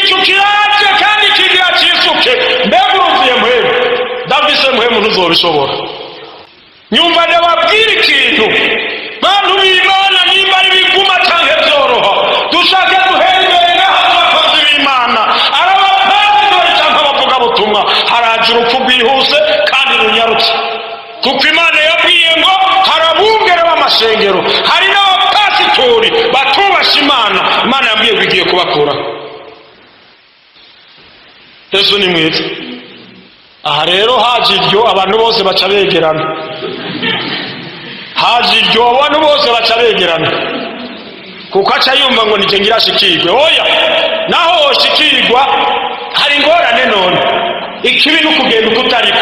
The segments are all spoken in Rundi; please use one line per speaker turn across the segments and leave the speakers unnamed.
Igicu kiraje kandi kigira cisuke. Mbega uruzuye mpwemu? Ndavise mpwemu, ntuzobishobora. Nyumva ndababwira ikintu, bantu b'Imana, nimba ari biguma canke vyoroha, dushake duhere imbere n'ahantu abakozi b'Imana, ari abapasitori canke abavugabutumwa. Haraje urupfu rwihuse kandi runyarutse, kuko Imana yabwiye ngo hari abungere b'amashengero, hari n'abapasitori batubasha Imana. Imana yabwiye ngo igiye kubakura. Yesu ni mwiza. Aha rero haje iryo, abantu bose baca begerana. Haje iryo, abantu bose baca begerana, kuko aca yumva ngo nije ngira ashikirwe. Oya, naho woshikirwa hari ingorane. None ikibi ni ukugenda uko utariko.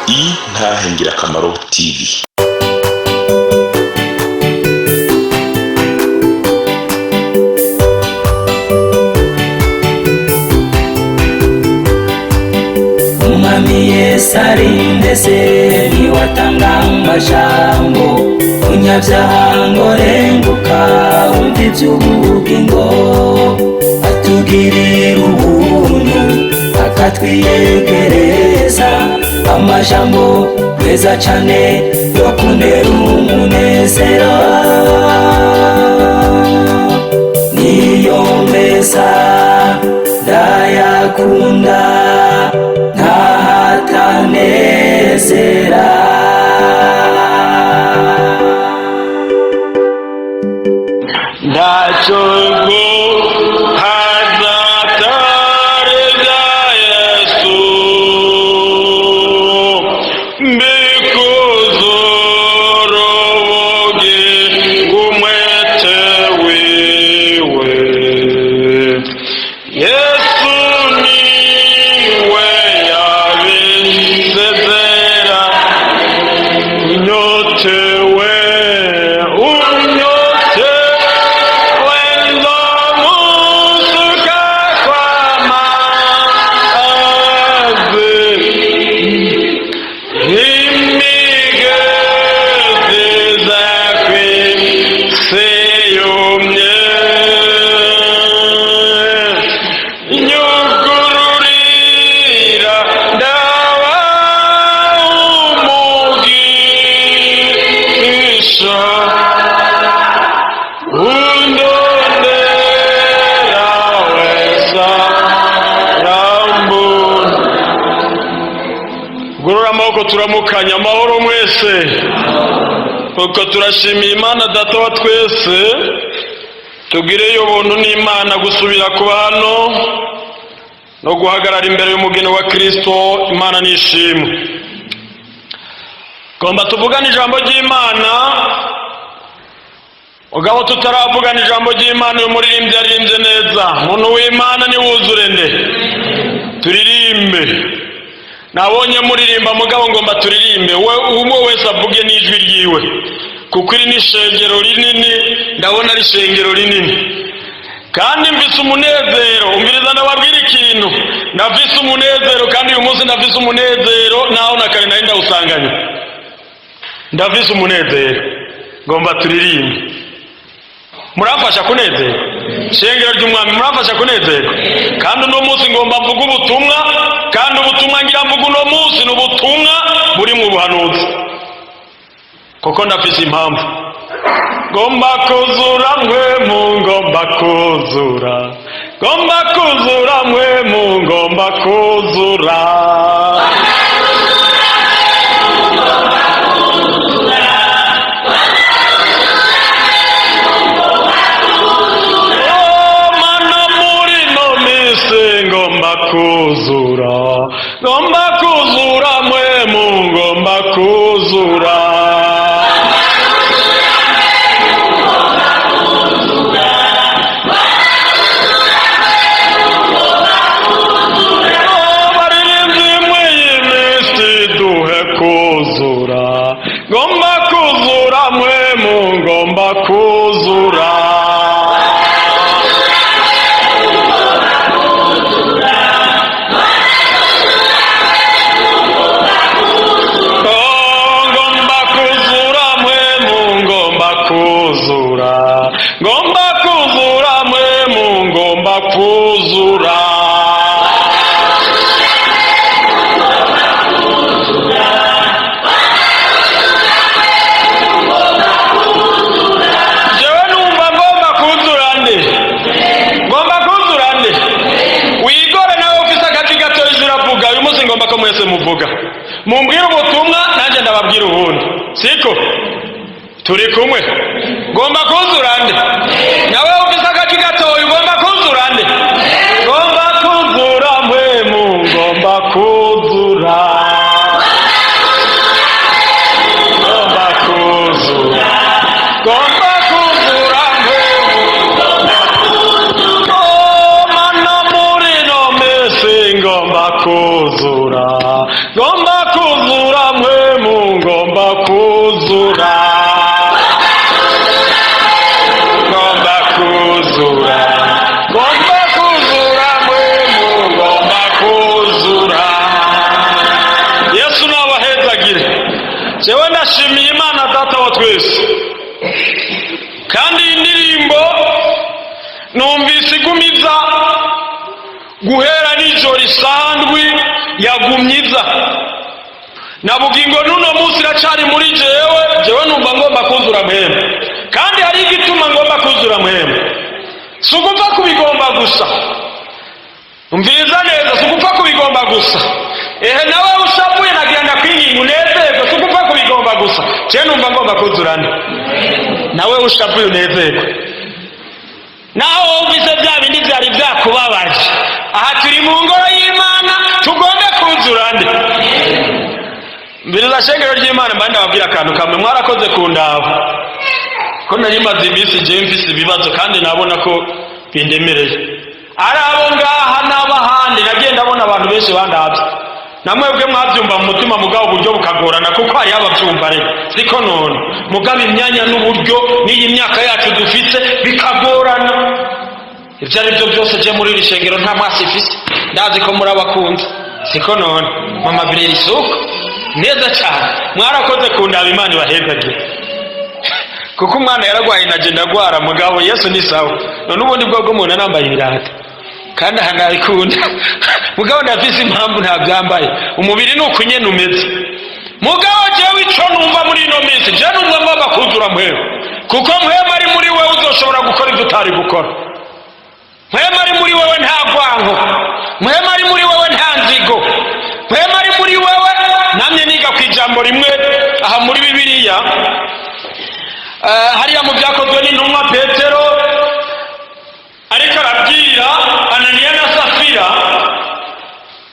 Intahe Ngirakamaro TV.
Umwami Yesu arindese, niwatanga amajambo munyabyaha ngo renguka wumva iby'ubugingo, atugirira ubuntu akatwiyegereza amajambo meza cane yo kunera umunezero, niyo meza ndayakunda ntahatanezera.
Ntacyo guhazatari bya Yesu, mbikuzura ubugingo umwete wiwe. Yesu niwe yabisezera unyotewe, unyotewe nzomusuka kw'amazi imigezi zakw'isi yumye. Nyugururira ndawa umugisha, undondera weza rambona. Gorora amaboko, turamukanya. Amahoro mwese. Kuko turashimiye Imana Data wa twese, tugireye ubuntu n'Imana gusubira kuba hano no guhagarara imbere y'umugeni wa Kristo. Imana nishimwe. Gomba tuvugane ijambo ry'Imana. Mugabo tutaravugana ijambo ry'Imana, uyu muririmbyi yaririmbye neza. Muntu w'Imana, niwuzure nde turirimbe. Nabonye muririmba, mugabo ngomba turirimbe, we umwe wese avuge n'ijwi ryiwe, kuko iri ni ishengero rinini. Ndabona ari ishengero rinini kandi mvise umunezero. Umviriza, ndababwira ikintu: ndafise umunezero, kandi uyu munsi ndafise umunezero naho na kare nari ndawusanganye. Ndafise umunezero, ngomba turirimbe. Muramfasha kunezerwa, shengero ry'Umwami? Muramfasha kunezerwa? Kandi uno munsi ngomba mvuga ubutumwa, kandi ubutumwa ngira mvuga uno munsi ni ubutumwa buri mu buhanuzi, kuko ndafise impamvu. Ngomba kuzura mpwemu, ngomba kuzura, ngomba kuzura mpwemu, ngomba kuzura. Oh, mana, muri no minsi ngomba kuzura, ngomba kuzura mpwemu, ngomba kuzura. Oh, baririmbyi. Mumbwire ubutumwa, nanjye ndababwira ubundi. Siko turi kumwe? Ngomba kuzura nde? Nawe ufise akajwi gatoya, ugomba kuzura nde? Ngomba kuzura Mpwemu, ngomba kuzura, ngomba kuzura, ngomba kuzura Mpwemu. Oh, mana, muri no mesi ngomba kuzura, ngomba kuzura Mpwemu, ngomba kuzura, ngomba kuzura, ngomba kuzura Mpwemu, ngomba kuzura. Yesu nabahezagire. Jewe ndashimiye Imana Data wa twese. Kandi iyi ndirimbo numvise igumiza guhera nijoro isandwi, yagumyiza na bugingo n'uno munsi iracari muri jewe. Jewe numva ngomba kuzura Mpwemu, kandi hari igituma ngomba kuzura Mpwemu. Si ugupfa kubigomba gusa. Umviriza neza, si ugupfa kubigomba gusa. Ehe, nawe ushavuye, nagira ndakwinginga unezerwe. Si ugupfa kubigomba gusa. Jewe numva ngomba kuzura nde? Nawe ushavuye unezerwe, naho wumvise bya bindi byari byakubabaje. Aha turi mu ngoro y'Imana, tugombe kuzura nde? Mbiriza, shengero ry'Imana, mba ndababwira akantu kamwe. Mwarakoze ku ndabo, ko nari maze iminsi jewe mfise ibibazo kandi nabona ko bindemereye. Ari abo ngaha n'abahandi, nagiye ndabona abantu benshi bandavye. Namwebwe mwabyumva mu mutima, mugabo uburyo bukagorana, kuko hariho ababyumva rero, siko none? Mugabo imyanya n'uburyo n'iyi myaka yacu dufite bikagorana. Ibyo ari byo byose, je muri iri shengero nta mwasi ifise. Ndazi ko muri abakunzi, siko none? Mama birera isuku neza cyane. Mwarakoze kundaba, Imana ibahezagire, kuko umwana yaragwaye, naje ndagwara. Mugabo Yesu ni sawa. None ubundi bwo bw'umuntu anambaye ibirato, kandi aha nabikunda, mugabo ndafise impamvu ntabyambaye. Umubiri ni uku nyene umeze. Mugabo jewe ico numva muri ino minsi, je numva ngomba kuzura Mpwemu, kuko Mpwemu ari muri wewe uzoshobora gukora ibyo utari gukora. Mpwemu ari muri wewe nta rwanko, Mpwemu ari muri wewe nta nzigo, Mpwemu ari muri wewe. Namye niga ku ijambo rimwe aha muri Bibiliya, hariya mu Byakozwe n'Intumwa, Petero ariko arabwira Ananiya na Safira.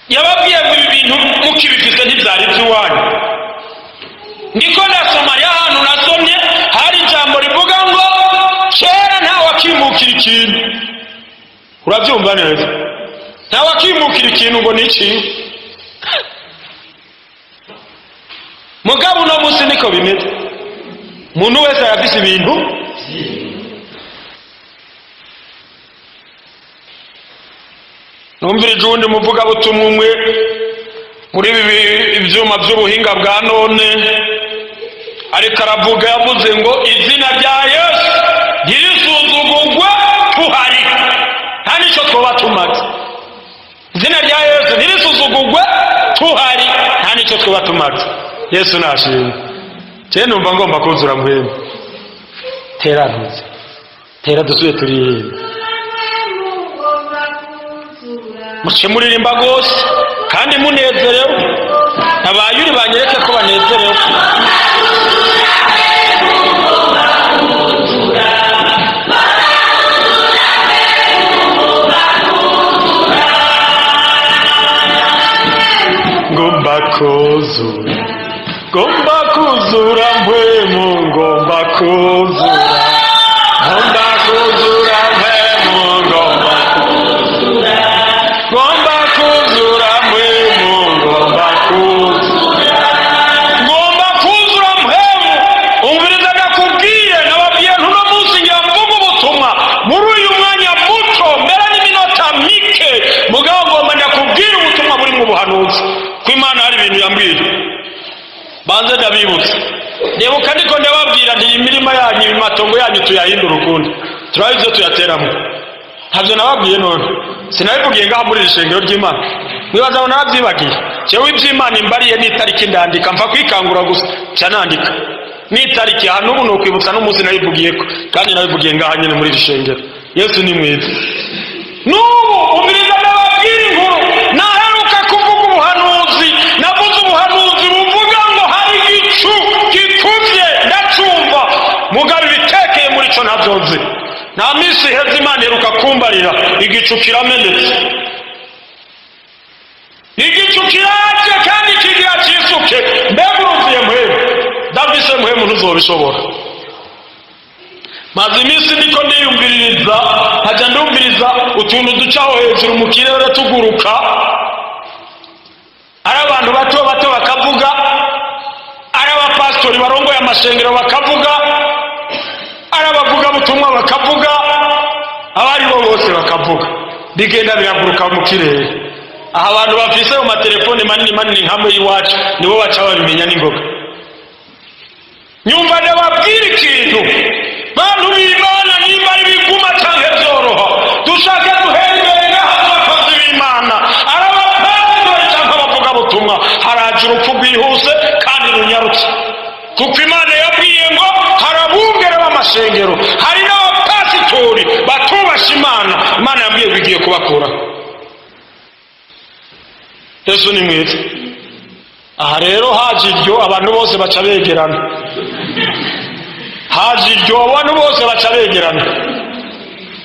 Yababwiye ngo ibi bintu mukibifise ntibyari iby'iwanyu. Ndiko ndasoma, hariho ahantu nasomye hari ijambo rivuga ngo kera ntawakimukira ikintu. Urabyumva neza? Ntawakimukira ikintu ngo ni ikiwe. Mugabo uno munsi niko bimeze, umuntu wese arafise ibintu. Numvirije uwundi muvugabutumwa umwe muri ibi ibyuma by'ubuhinga bwa none ariko aravuga, yavuze ngo izina rya Yesu ntirisuzugurwe tuhari, nta n'icyo twoba tumaze. Izina rya Yesu ntirisuzugurwe tuhari, nta n'icyo twoba tumaze. Yesu nashimwe. Jewe numva ngomba kuzura Mpwemu. Tera ntuze, tera dusuye turirimba. Muce muririmba rwose kandi munezerewe. Abayuri banyereke ko banezerewe. Ngomba kuzura, ngomba kuzura Mpwemu, ngomba kuzura, ngomba kuzura Mpwemu, ngomba kuzura, ngomba kuzura Mpwemu, ngomba kuzura, ngomba kuzura Mpwemu. Umviriza ndakubwiye, nababwiye ntuno munsi ngira mvuga ubutumwa muri uyu mwanya muto, mbere n'iminota mike. Mugabo ngomba ndakubwira ubutumwa buri mu buhanuzi, ko Imana hari ibintu yambwiye. Banze ndabibutsa, ndibuka ndiko ndababwira nti iyi mirima yanyu, iyi matongo yanyu tuyahindura ukundi, turabe ibyo tuyateramo. Ntabyo nababwiye none? Sinabivugiye ngaha muri iri shengero ry'Imana? Mwibaza ngo narabyibagiye? Jewe iby'Imana imbariye n'itariki ndandika, mva kwikangura gusa nca nandika n'itariki. Aha n'ubu ni ukwibutsa n'umunsi nabivugiyeko, kandi nabivugiye ngaha nyine muri iri shengero. Yesu ni mwiza. N'ubu umviriza, ndababwira inkuru. Naheruka kuvuga ubuhanuzi, navuze ubuhanuzi. Ntavyo nzi. Nta minsi iheze Imana iheruka kumbarira, igicu kiramenetse, igicu kiraje kandi kigira cisuke. Mbega uruzuye Mpwemu? Ndavise Mpwemu, ntuzobishobora. Maze iminsi ndiko ndiyumviririza, nkajya ndumviriza utuntu ducaho hejuru mu kirere tuguruka, ari abantu bato bato bakavuga, ari abapasitori barongoye amashengero bakavuga, ari abavugabutumwa bakavuga, abari bo bose bakavuga, bigenda biraguruka mu kirere. Aha abantu bafise mu matelefone manini manini nkamwe y'iwacu nibo baca babimenya n'ingoga. Nyumva ndababwira ikintu, bantu b'Imana, nimba ari biguma canke vyoroha, dushake duhere imbere ngaha. Abakozi b'Imana, ari abapasitori canke abavugabutumwa, haraje urupfu rwihuse kandi runyarutse, kuko Imana yabwiye ngo hari abungere b'amashengero, hari n'abapasitori batubasha Imana. Imana yabwiye ngo igiye kubakura. Yesu ni mwiza. Aha rero haje iryo, abantu bose baca begerana. Haje iryo, abantu bose baca begerana,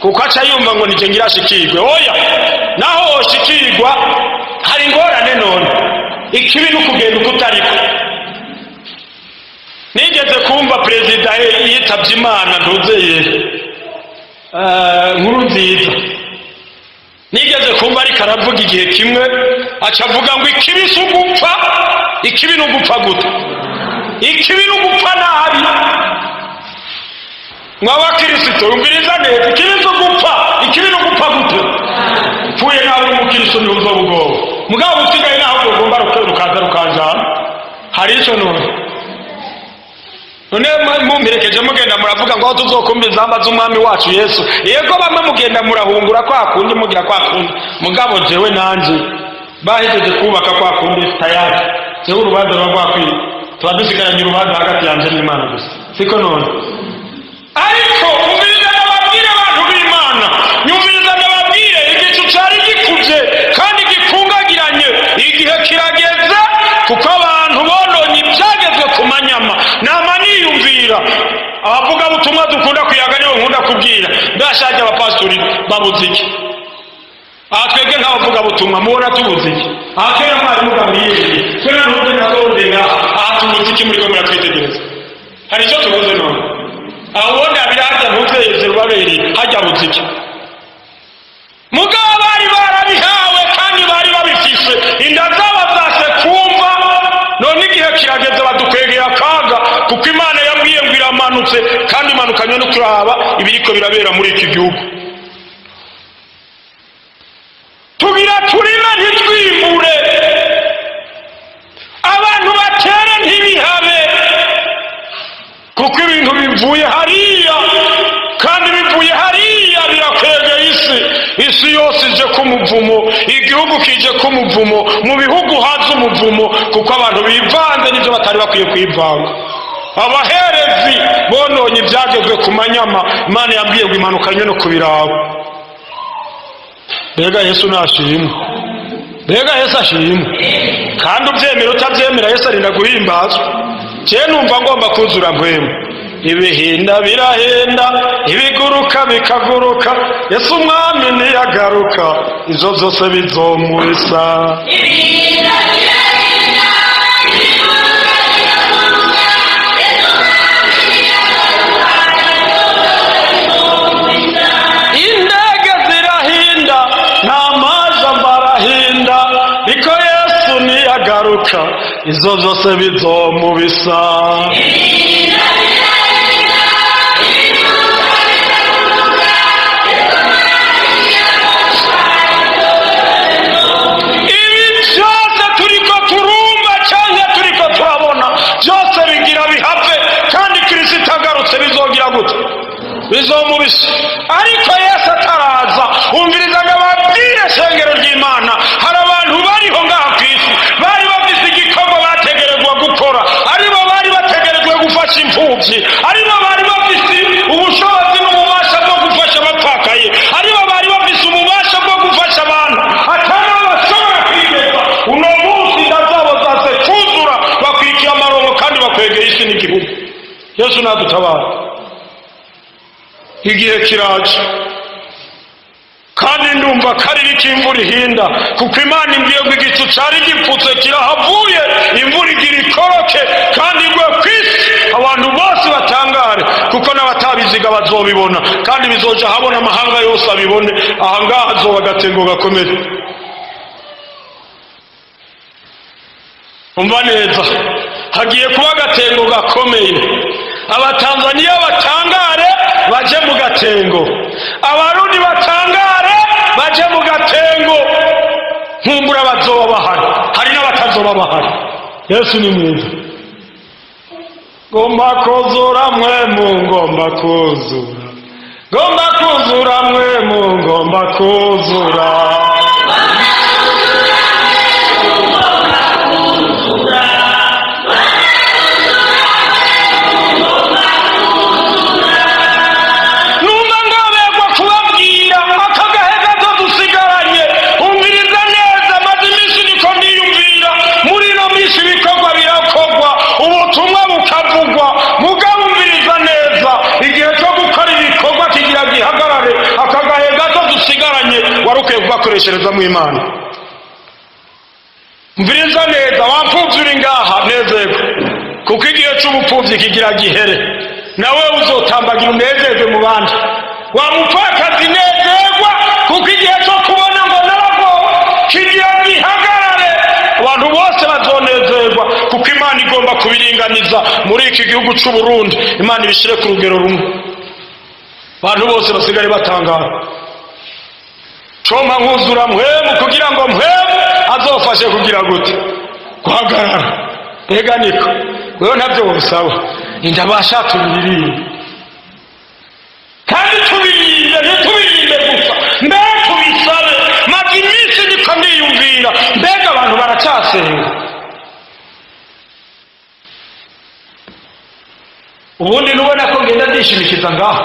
kuko aca yumva ngo nije ngira ashikirwe. Oya, naho woshikirwa hari ingorane. None ikibi ni ukugenda uko utariko. Nigeze kumva perezida yitavye Imana, ntuzeye Nkuru Nziza, nigeze kumva ariko aravuga igihe kimwe, aca avuga ngo ikibi si ugupfa, ikibi ni ugupfa gute? Ikibi ni ugupfa nabi. Mw'abakirisito, yumviriza neza, ikibi si ugupfa, ikibi ni ugupfa gute? Upfuye nawe uri umukristo niho uzoba ugowe, mugabo usigaye naho ugomba rukaza rukanjana. Hari icyo none none mumperekeje mugenda muravuga ngo aho tuzokumva inzamba z'umwami wacu Yesu. Yego, bamwe mugenda murahungura kwa kundi, mugira kwa kundi, mugabo jewe nanje bahejeje kubaka kwa kundi, tayari jewe urubanza ruba rwakwiye, tuba dusigaranye urubanza hagati yanje n'Imana gusa, siko none? Ariko umviriza ndababwire, abantu b'Imana, nyumviriza ndababwire, igicu cari gikuvye kandi gikungagiranye, igihe kirageze, kuko abantu bononye ibyagezwe ku manyama. Nama niyumvira abavugabutumwa dukunda kuyaga, nibo nkunda kubwira, mbashaje abapasitori babuze iki? Aha twebwe nk'abavugabutumwa mubona tubuze iki? Aha twebwe mwarimu Gaburiyeli, twe na ntuze na Sondenga, aha tubuze iki? Muriko muratwitegereza, hari icyo tubuze none? Aho ubundi abiri harya ntuzeye Zerubabeli hajya buze iki? Mugabo bari barabihawe kandi bari babifise, inda zabo zase kumva. None igihe kirageze badukwegeye akaga, kuko Imana yabwiye ngo iramanutse kandi imanukanywe no kuraba ibiriko birabera muri iki gihugu. Tugira turime ntitwimbure, abantu batere ntibihabe, kuko ibintu bivuye hariya, kandi bivuye hariya birakwegeye isi. Isi yose ije ku muvumo, igihugu kije ku muvumo, mu bihugu haza umuvumo, kuko abantu bivanze n'ibyo batari bakwiye kwivanga. Abaherezi bononye ibyagezwe ku manyama. Imana yabwiye ngo imanukanywe no kubiraba. Mbega Yesu nashimwe! Mbega Yesu ashimwe! Kandi ubyemera utabyemera, Yesu arinda guhimbazwa. Jewe numva ngomba kuzura Mpwemu. Ibihinda birahenda, ibiguruka bikaguruka, Yesu umwami niyagaruka izo zose bizomurisa.
Ibihinda birahenda, ibiguruka bikaguruka, Yesu umwami niyagaruka izo zose bizomurisa.
Indege zirahinda n'amajambo arahinda, ariko Yesu niyagaruka izo zose bizomubisa.
Ibihinda birahenda, ibiguruka bikaguruka, Yesu umwami niyagaruka izo zose bizomurisa.
Ibi byose turiko turumva cyangwa turiko turabona, byose bigira bihave, kandi Kirisito agarutse bizogira gute? Bizomubisa. Ariko Yesu ataraza, umviriza ngo ababwire, shengero ry'Imana, hari abantu bariho ngaha ku isi bari bafise igikorwa bategerezwa gukora, aribo bari bategerejwe gufasha. Igihe kiraje, kandi ndumva kariri k'imvura ihinda, kuko Imana imbwiye ngo igicu cari gipfutse kirahavuye, imvura igira ikoroke kandi igwe ku isi, abantu bose batangare, kuko n'abatabiziga bazobibona, kandi bizoja habona, amahanga yose abibone. Aha ngaha hazoba agatengo gakomeye. Umva neza, hagiye kuba agatengo gakomeye. Abatanzaniya batangare baje mu gatengo, Abarundi batangare baje mu gatengo. Nkumbura bazoba bahari, hari n'abatazoba bahari. Yesu ni mwiza. Ngomba kuzura mwemu, ngomba kuzura, ngomba kuzura mwemu, ngomba kuzura. Numva ngoberwa kubabwira aka gahe gato dusigaranye. Umviriza neza, maze iminsi niko niyumvira. Muri ino minsi ibikorwa birakorwa, ubutumwa bukavugwa, mugabo umviriza neza, igihe cyo gukora ibikorwa kigira gihagarare. Aka gahe gato dusigaranye wari ukwiye kugakoresherezamo Imana. Mviriza neza, wapfuvye uri ngaha, nezerwa, kuko igihe c'ubupfuvyi kigira gihere, nawe uzotambagira unezerwe mu bandi. Wa mupfakazi, nezerwa, kuko igihe co kubona ngo naragowe kigira gihagarare. Abantu bose bazonezerwa, kuko Imana igomba kubiringaniza muri iki gihugu c'u Burundi. Imana ibishire ku rugero rumwe, abantu bose basigare batangara. Compa nkuzura mpwemu, kugira ngo mpwemu azofashe kugira gute? Guhagarara. Mbega niko wewe ntabyo wosaba? Indabasha tubiririmbe, kandi tubiririmbe, ntitubiririmbe gusa, mbere tubisabe. Maze iminsi niko ndiyumvira, mbega abantu baracyasenga? Ubundi nubona ko ngenda ndishimikiza ngaha,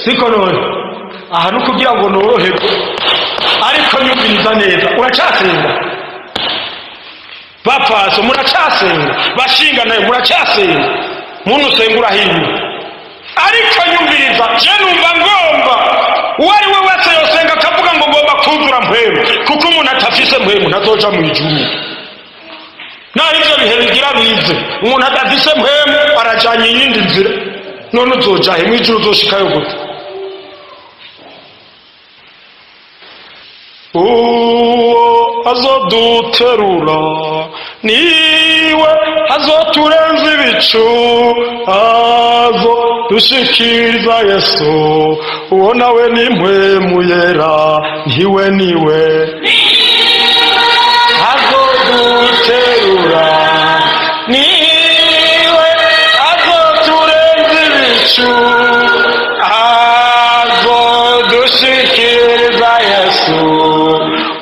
siko none aha ni ukugira ngo noroherwe, ariko nyumviriza neza, uracyasenga? Bapfaso muracyasenga? Bashinga nayo muracyasenga? Muntu usenga urahinyura, ariko nyumviriza, je numva ngomba uwo ari we wese yosenga akavuga ngo ngomba kuzura mpwemu, kuko umuntu atafise mpwemu ntazoja mu ijuru. Naho ivyo bihe bigira bize, umuntu adafise mpwemu arajanye iyindi nzira. None uzoja he? Mw'ijuru uzoshikayo gute? Uwo azoduterura niwe azoturenza ibicu, azodushikiriza Yesu. Uwo nawe ni mpwemu yera, ntiwe niwe azoduterura, niwe azoturenza ibicu, azodushikiriza Yesu.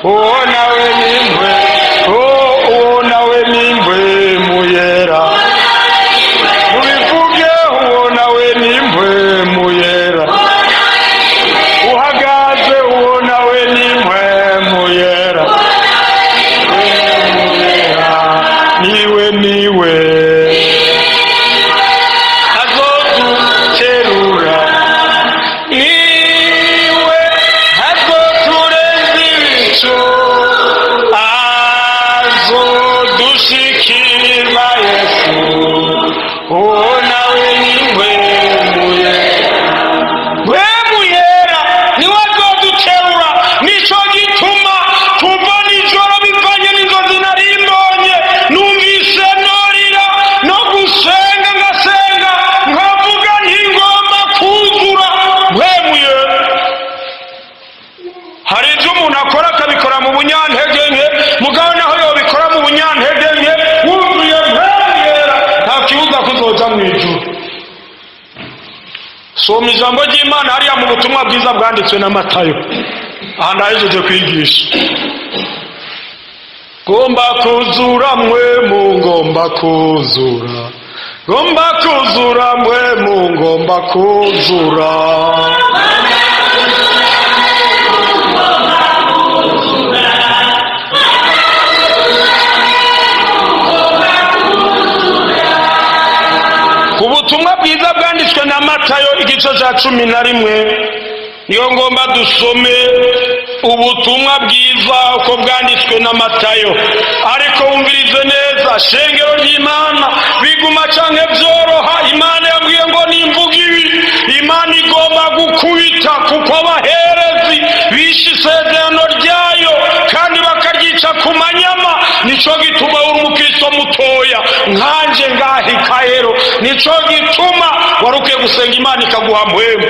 Uwo nawe ni mpwe, uwo nawe ni mpwemu yera. Mubivuge, uwo nawe ni mpwemu yera. Uhagaze, uwo nawe ni mpwemu yera. Mpwemu yera, niwe niwe azoduterura, niwe azoturenza ibicu, azodushikiriza Yesu. Uwo nawe ni mpwemu yera. Mpwemu yera niwe azoduterura. Nico gituma kuva nijoro, bivanye n'inzozi nari mbonye, numvise norira no gusenga, ngasenga nkavuga nti ngomba kuzura mpwemu yera. Hari ibyo umuntu akora akabikora mu bunyantege nke, mugabo naho yobikora mu bunyantege nke, wuzuye mpwemu yera, nta kibuza kuzoja mu ijuru. Soma ijambo ry'Imana hariya mu butumwa bwiza bwanditswe na Matayo. Aha ndahejeje kwigisha. Ngomba kuzura mwemu, ngomba kuzura, ngomba kuzura mwemu, ngomba kuzura. Ubutumwa bwiza bwanditswe na Matayo igice Igice cya 11 niyo ngomba dusome ubutumwa bwiza uko bwanditswe na Matayo. Ariko wumvirize neza, shengero ry'Imana, biguma canke byoroha, Imana yambwiye ngo nimvuga ibi, Imana igomba gukubita, kuko abaherezi bishe isezerano ryayo kandi bakaryica ku manyama. Nico gituma uri umukristo mutoya nkanje ngaha i Kahero, nico gituma wari ukwiye gusenga Imana ikaguha mpwemu,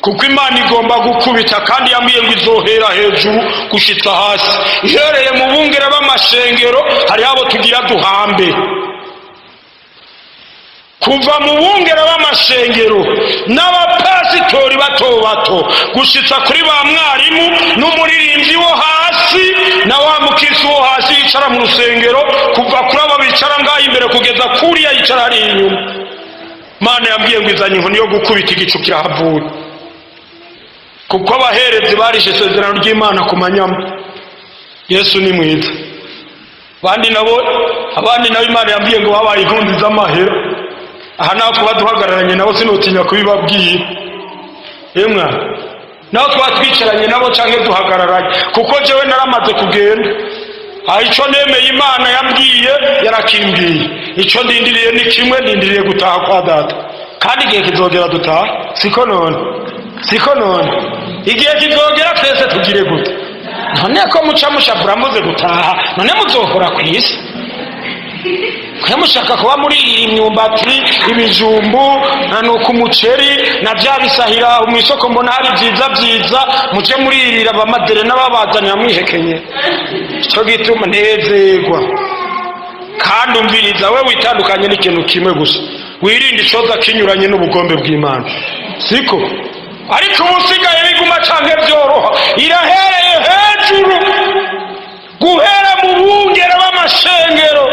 kuko Imana igomba gukubita. Kandi yambwiye ngo izohera hejuru gushitsa hasi, ihereye mu bungere b'amashengero. Hariho abo tugira duhambe kuva mu bungere b'amashengero n'abapasitori bato bato gushitsa kuri ba mwarimu n'umuririmbyi wo hasi na wa mukristo wo hasi yicara mu rusengero, kuva kuri abo bicara ngaho imbere kugeza kuriya yicara hariya inyuma. Mana yambwiye ngo izanye inkoni yo gukubita, igicu kirahavuye, kuko abaherezi barishe isezerano ry'Imana ku manyama. Yesu ni mwiza. Abandi nabo, abandi nabo Imana yambwiye ngo babaye inkunzi z'amahera. Aha naho kuba duhagararanye nabo sinutinya kubibabwira, emwa naho twaba twicaranye nabo canke duhagararanye, kuko jewe naramaze kugenda. Aha ico nemeye Imana yambwiye yarakimbwiye, ico ndindiriye ni kimwe, ndindiriye gutaha kwa Data. Kandi igihe kizogera dutaha, siko none? Siko none? Igihe kizogera twese tugire gute? None ko muca mushavura muze gutaha, none muzohora ku isi kwe mushaka kuba muri imyumbati, ibijumbu na nuko umuceri na bya bisahira mu isoko? Mbona hari byiza byiza, muce muririra abamadere n'ababazanira mwihekenye. Icyo gituma nezerwa. Kandi umviriza, we witandukanye n'ikintu kimwe gusa, wirinde icoza kinyuranye n'ubugombe bw'Imana, siko? Ariko ubu usigaye biguma canke byoroha, irahereye hejuru guhera mu bungere b'amashengero.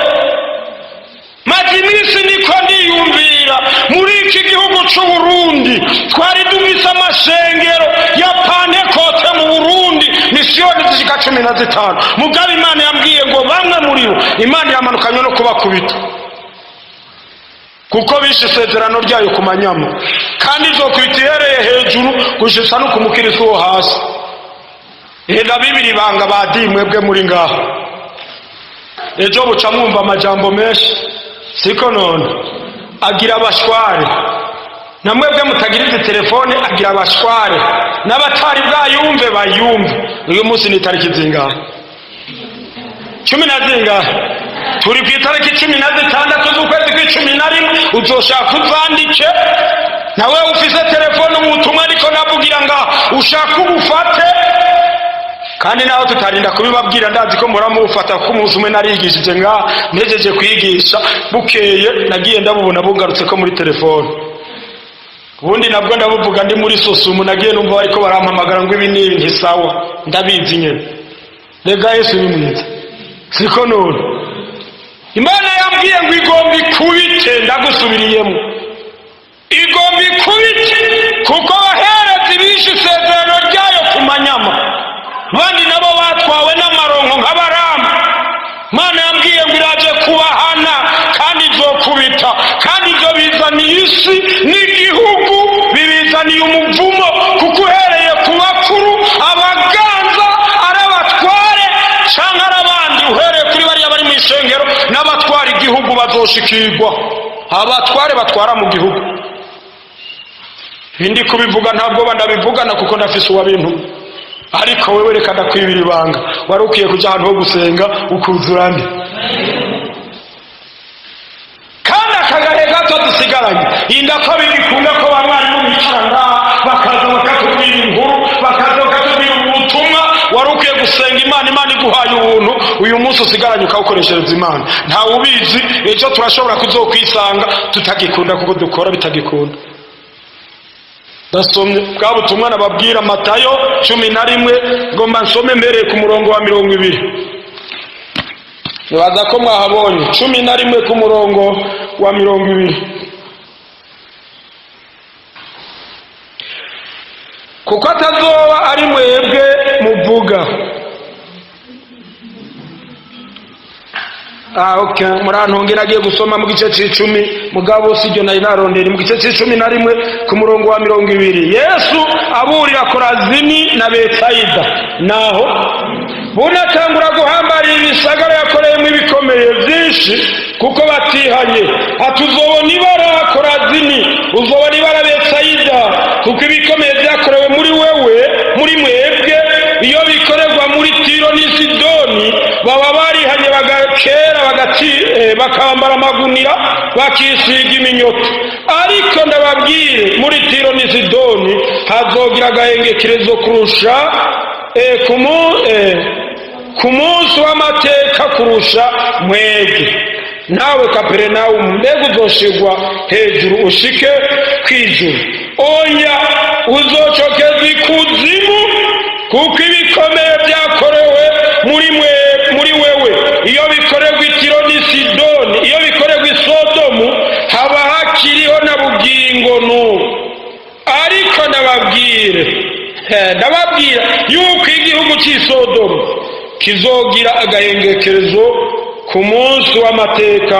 Maze iminsi niko ndiyumvira, muri iki gihugu c'Uburundi twari dufise amashengero ya Pantekote mu Burundi, misiyoni zishika 15. Mugabo Imana yambwiye ngo bamwe muri bo Imana yamanukanywe no kubakubita, kuko bishe isezerano ryayo ku manyama. Kandi izokubita ihereye hejuru gushitsa no ku mukiristo wo hasi. Enda bibiri banga badimwe bwe muri ngaho, ejo buca mwumva amajambo menshi, siko none? Agira abashware, namwebwe mutagira izi telefone, agira abashware n'abatari bwayumve bayumve. Uyu munsi ni itariki zingahe? Cumi na zingahe? Turi ku itariki 16 z'ukwezi kw'11. Uzoshaka uzandike, nawe ufise telefone, ubutumwa ariko navugira nga ushaka ubufate. Kandi naho tutarinda kubibabwira, ndazi ko muramufata, kuko umunsi umwe narigishije nga mpejeje kwigisha, bukeye nagiye ndabubona bugarutse ko muri telefone. Ubundi nabwo ndabuvuga ndi muri sosumu, nagiye numva bariko barampamagara ngo ibi n'ibi ntisawa. Ndabizi nyene. Rega Yesu ni mwiza, siko none? Imana yambwiye ngo igomba ikubite, ndagusubiriyemo, igomba ikubite, kuko abaherezi bishe isezerano ryayo ku manyama. Abandi nabo batwawe n'amaronko nk'abaramu. Imana yambwiye ngo iraje kubahana kandi izokubita, kandi ibyo bizaniye isi n'igihugu, bibizaniye umuvumo, kuko uhereye ku bakuru, abaganza, ari abatware cyangwa ari abandi, uhereye kuri bariya bari mu ishengero n'abatwara igihugu bazoshikirwa, abatware batwara mu gihugu. Ibindi kubivuga ntabwo bandabivugana, kuko ndafise uwabintu. Ariko wewe reka ndakwibira ibanga, wari ukwiye kuja ahantu ho gusenga ukuzura nde. Kandi akagahe gato dusigaranye, inda ko bigikunda ko ba mwarimu bicara ngaha bakaza bakatubwira inkuru, bakaza bakatubwira ubutumwa. Wari ukwiye gusenga Imana, Imana iguhaye ubuntu uyu munsi usigaranye ukawukoreshereza Imana. Ntawe ubizi, ejo turashobora kuzokwisanga tutagikunda, kuko dukora bitagikunda. Ndasomye bwa butumwa nababwira, Matayo 11, ngomba nsome mbereye ku murongo wa 20. Nibaza ko mwahabonye, 11 ku murongo wa 20. Kuko atazoba ari mwebwe muvuga, Okay, murantunge, nagiye gusoma mu gice c'icumi, mugabo siryo nari narondera. Mu gice c'icumi na rimwe, ku murongo wa 20, Yesu aburira Korazini na Betsayida. Naho bunatangura guhambara ibisagara yakoreyemo ibikomeye byinshi, kuko batihanye, ati: "Uzobona ibara, Korazini, uzobona ibara, Betsayida, kuko ibikomeye byakorewe muri wewe, muri mwebwe, iyo bikorerwa muri Tiro n'i Sidoni, baba barihanye bagakera, bakambara amagunira, bakisiga iminyoto. Ariko ndababwire, muri Tiro n'i Sidoni hazogira agahengekerezo kurusha ku munsi w'amateka kurusha mwebwe. Nawe Kaperinawumu, mbega uzoshigwa hejuru ushike kw'ijuru? Oya, uzocokeza ikuzimu, kuko ibikomeye byakorewe muri mwe, muri wewe, iyo bikorerwa i Tiro n'i Sidoni, iyo bikorerwa i Sodomu, haba hakiriho na bugingo n'ubu. Ariko ndababwire, ndababwira yuko igihugu cy'i Sodomu kizogira agahengekerezo ku munsi w'amateka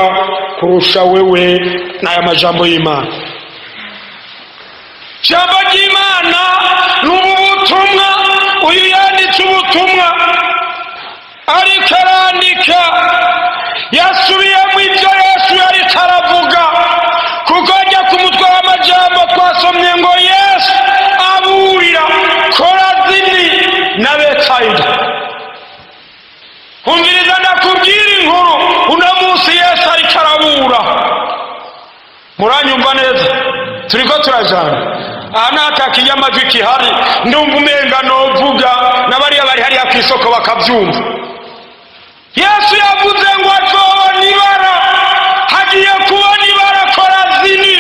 kurusha wewe." N'aya majambo y'Imana. Ijambo ry'Imana ni ubu butumwa. Uyu yanditse ubutumwa, ariko arandika yasubiyemo ibyo Yesu yariko aravuga, kuko ajya ku mutwe w'amajambo twasomye ngo Yesu aburira Korazini na Betsayida. Umviriza ndakubwira inkuru. Uno munsi Yesu ariko arabura. Muranyumva neza? Turiko turajana aha, nta amajwi kihari. Ndumva umenga novuga n'abariya bari hariya ku isoko bakabyumva. Yesu yavuze ngo azobona ibara, hagiye kubona ibara Korazini.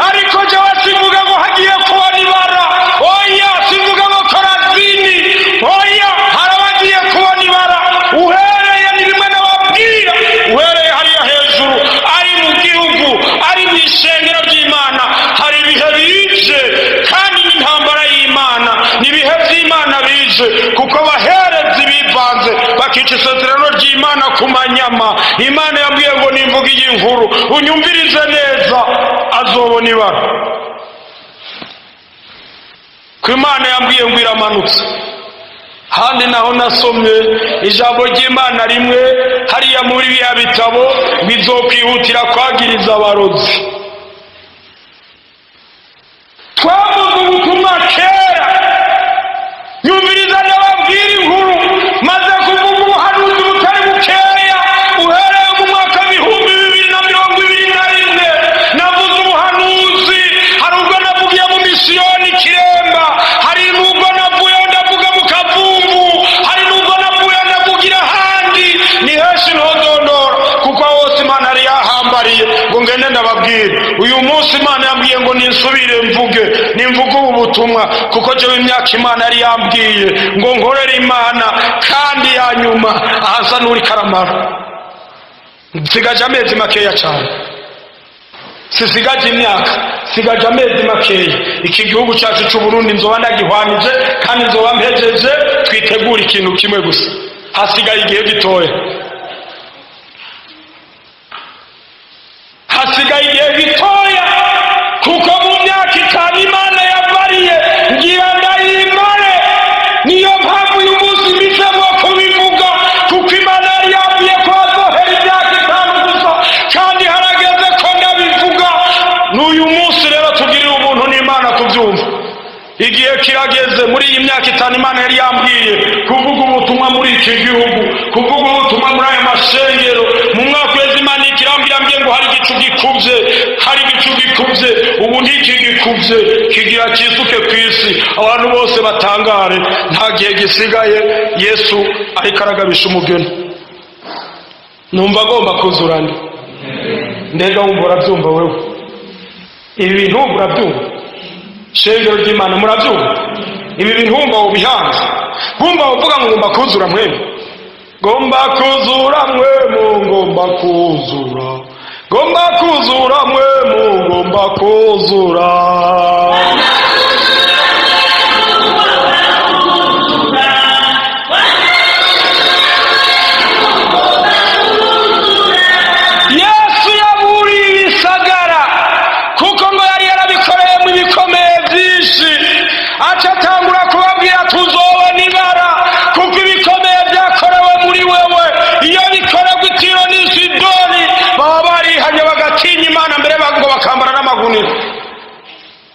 Ariko jewe sivuga ngo hagiye kubona ibara, oya. Sivuga ngo Korazini, oya. Hari abagiye kubona ibara. Uhereye, ni bimwe nababwira, uhereye hariya hejuru, ari mu gihugu, ari mu ishengero ry'Imana, hari ibihe bije kandi n'intambara y'Imana. Ni ibihe by'Imana bije, kuko abaherezi bivanze bakica isezerano ry'Imana ku manyama. Imana yambwiye ngo nimvuga iyi nkuru, unyumvirize neza, azobona ibara, ko Imana yambwiye ngo iramanutse. Handi naho nasomye ijambo ry'Imana rimwe hariya muri biriya bitabo, bizokwihutira kwagiriza abarozi. Twavuze ubutumwa kera. Nyumviriza ndababwira inkuru. Maze kuvuga ubuhanuzi butari bukeya. Uhereye mu mwaka 2021, navuze ubuhanuzi. Hari ubwo navugiye mu misiyoni Kiremba, hari n'ubwo navuyeho ndavuga mu Kavumvu, hari n'ubwo navuyeho ndavugira ahandi. Ni henshi ntodondora, kuko hose Imana yari yahambariye ngo ngende ndababwire. Uyu munsi Imana yambwiye ngo ninsubire mvuge, nimvuge ubu butumwa, kuko jewe imyaka Imana yari yambwiye ngo nkorere Imana kandi ya nyuma ahasa n'uri karamara. Nsigaje amezi makeya cyane, sisigaje imyaka, sigaje amezi makeya. Iki gihugu cyacu cy'u Burundi nzoba ndagihwanije kandi nzoba mpejeje. Twitegura ikintu kimwe gusa, hasigaye igihe gitoya, hasigaye igihe gitoya, kuko mu myaka 5 Imana yabariye ngira ndayimare. Niyo mpamvu uyu munsi mpisemo kubivuga, kuko Imana yari yambwiye ko hazohera imyaka 5 gusa, kandi harageze ko ndabivuga. N'uyu munsi rero tugirire ubuntu n'Imana kubyumva. Igihe kirageze. Muri iyi myaka 5 Imana yari yambwiye kuvuga ubutumwa muri iki gihugu, kuvuga ubutumwa muri aya mashengero. Mu mwaka wezi Imana ikirambwira mbwiye ngo hari igicu gikubye, hari igicu gikubye. Ubu ntikigikubye, kigira kisuke ku isi, abantu bose batangare. Nta gihe gisigaye. Yesu ariko aragabisha umugeni. Numva agomba kuzura nde? Mbega wumva urabyumva wewe? Ibi bintu wumva urabyumva? Shengero ry'Imana, murabyumva? Ibi bintu wumva ubihanze? Wumva uvuga ngo ngomba kuzura mwemwe, ngomba kuzura mwemu, ngomba kuzura, ngomba kuzura mwemu, ngomba kuzura.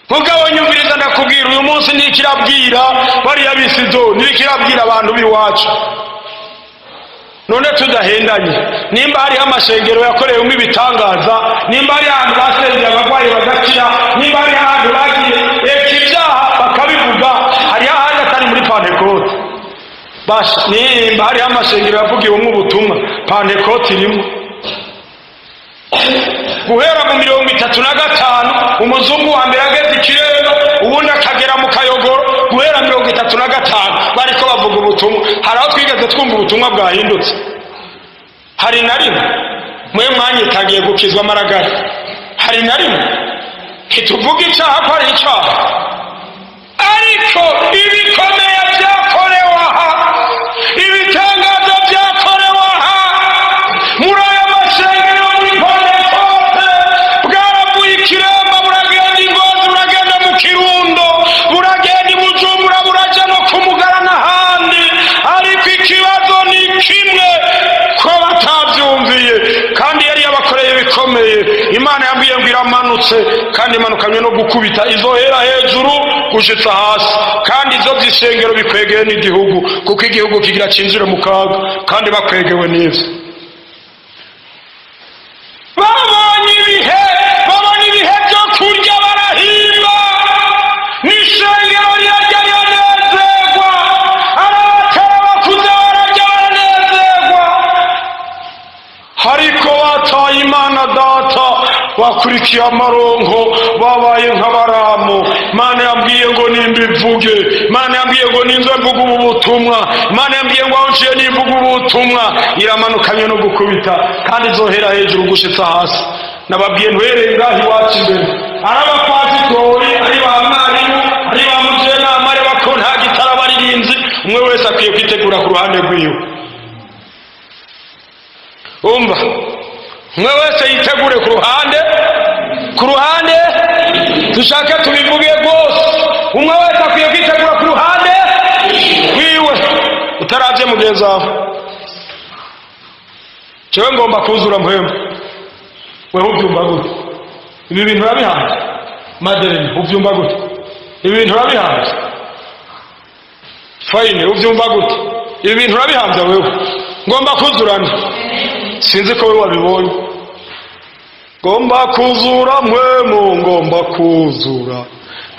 Mugabo nyumviriza, ndakubwira, uyu munsi ntikirabwira bariya bisizo, ntikirabwira abantu b'iwacu. None tudahendanye, nimba hariho amashengero yakorewemo ibitangaza, nimba hari ahantu basengeye abarwayi bagakira, nimba hari ahantu bagiye reka ibyaha bakabivuga, hariho ahandi atari muri Pantekote. Basha, nimba hariho amashengero yavugiwemo ubutumwa, Pantekote irimo. Guhera mu 35, umuzungu wa mbere ageze Ikiremba, ubundi akagera mu Kayogoro, guhera 35 bariko bavuga ubutumwa. Hari aho twigeze twumva ubutumwa bwahindutse? Hari na rimwe? Mwe mwanyitagiye gukizwa amaragari. Hari na rimwe? Ntituvuga icaha ko ari icaha, ariko ibikomeye byakorewe aha, ibitangaza byakorewe aha muri aya mashengero, muri Pantekote, bwaravuye Ikiremba, buragenda Ingozi, buragenda mu Kirundo, buragenda i Bujumbura, buraja no kumugara n'ahandi. Ariko ikibazo ni kimwe, ko batabyumviye, kandi yari yabakoreye bikomeye. Imana yambwiye ngo iramanutse, kandi imanukanywe no gukubita, izohera hejuru gushitsa hasi, kandi izo by'ishengero bikwegeye n'igihugu, kuko igihugu kigira cinjire mu kaga, kandi bakwegewe n'ivyo. Babonye ibihe, babona ibihe byo kurya, barahimba, n'ishengero rirarya riranezerwa, abatara bakuze bararya baranezerwa, ariko bataye Imana Data, bakurikiye amaronko, babaye nk'abaramu. Imana yambwiye ngo nimbivuge, Imana yambwiye ngo ninze mvuge ubu butumwa, Imana yambwiye ngo aho nciye nimvuge ubutumwa. Iramanukanye no gukubita, kandi izohera hejuru gushitsa hasi. Nababwiye, ntwereye ngaho iwacu imbere, ari abapasitori, ari ba mwarimu, ari ba mujenama, ari abakontagitari, abaririnzi, umwe wese akwiye kwitegura ku ruhande rwiwe. Umva, umwe wese yitegure ku ruhande, ku ruhande. Dushake tubivuge rwose, umwe wese akwiye kwitegura ku ruhande rwiwe, utaravye mugenzi wawe. Jewe ngomba kuzura Mpwemu. Wewe ubyumva gute? Ibi bintu urabihanze? Madereni, ubyumva gute? Ibi bintu urabihanze? Fayine, ubyumva gute? Ibi bintu urabihanze wewe? Ngomba kuzurana, sinzi ko wewe wabibonye. Ngomba kuzura Mpwemu, ngomba kuzura,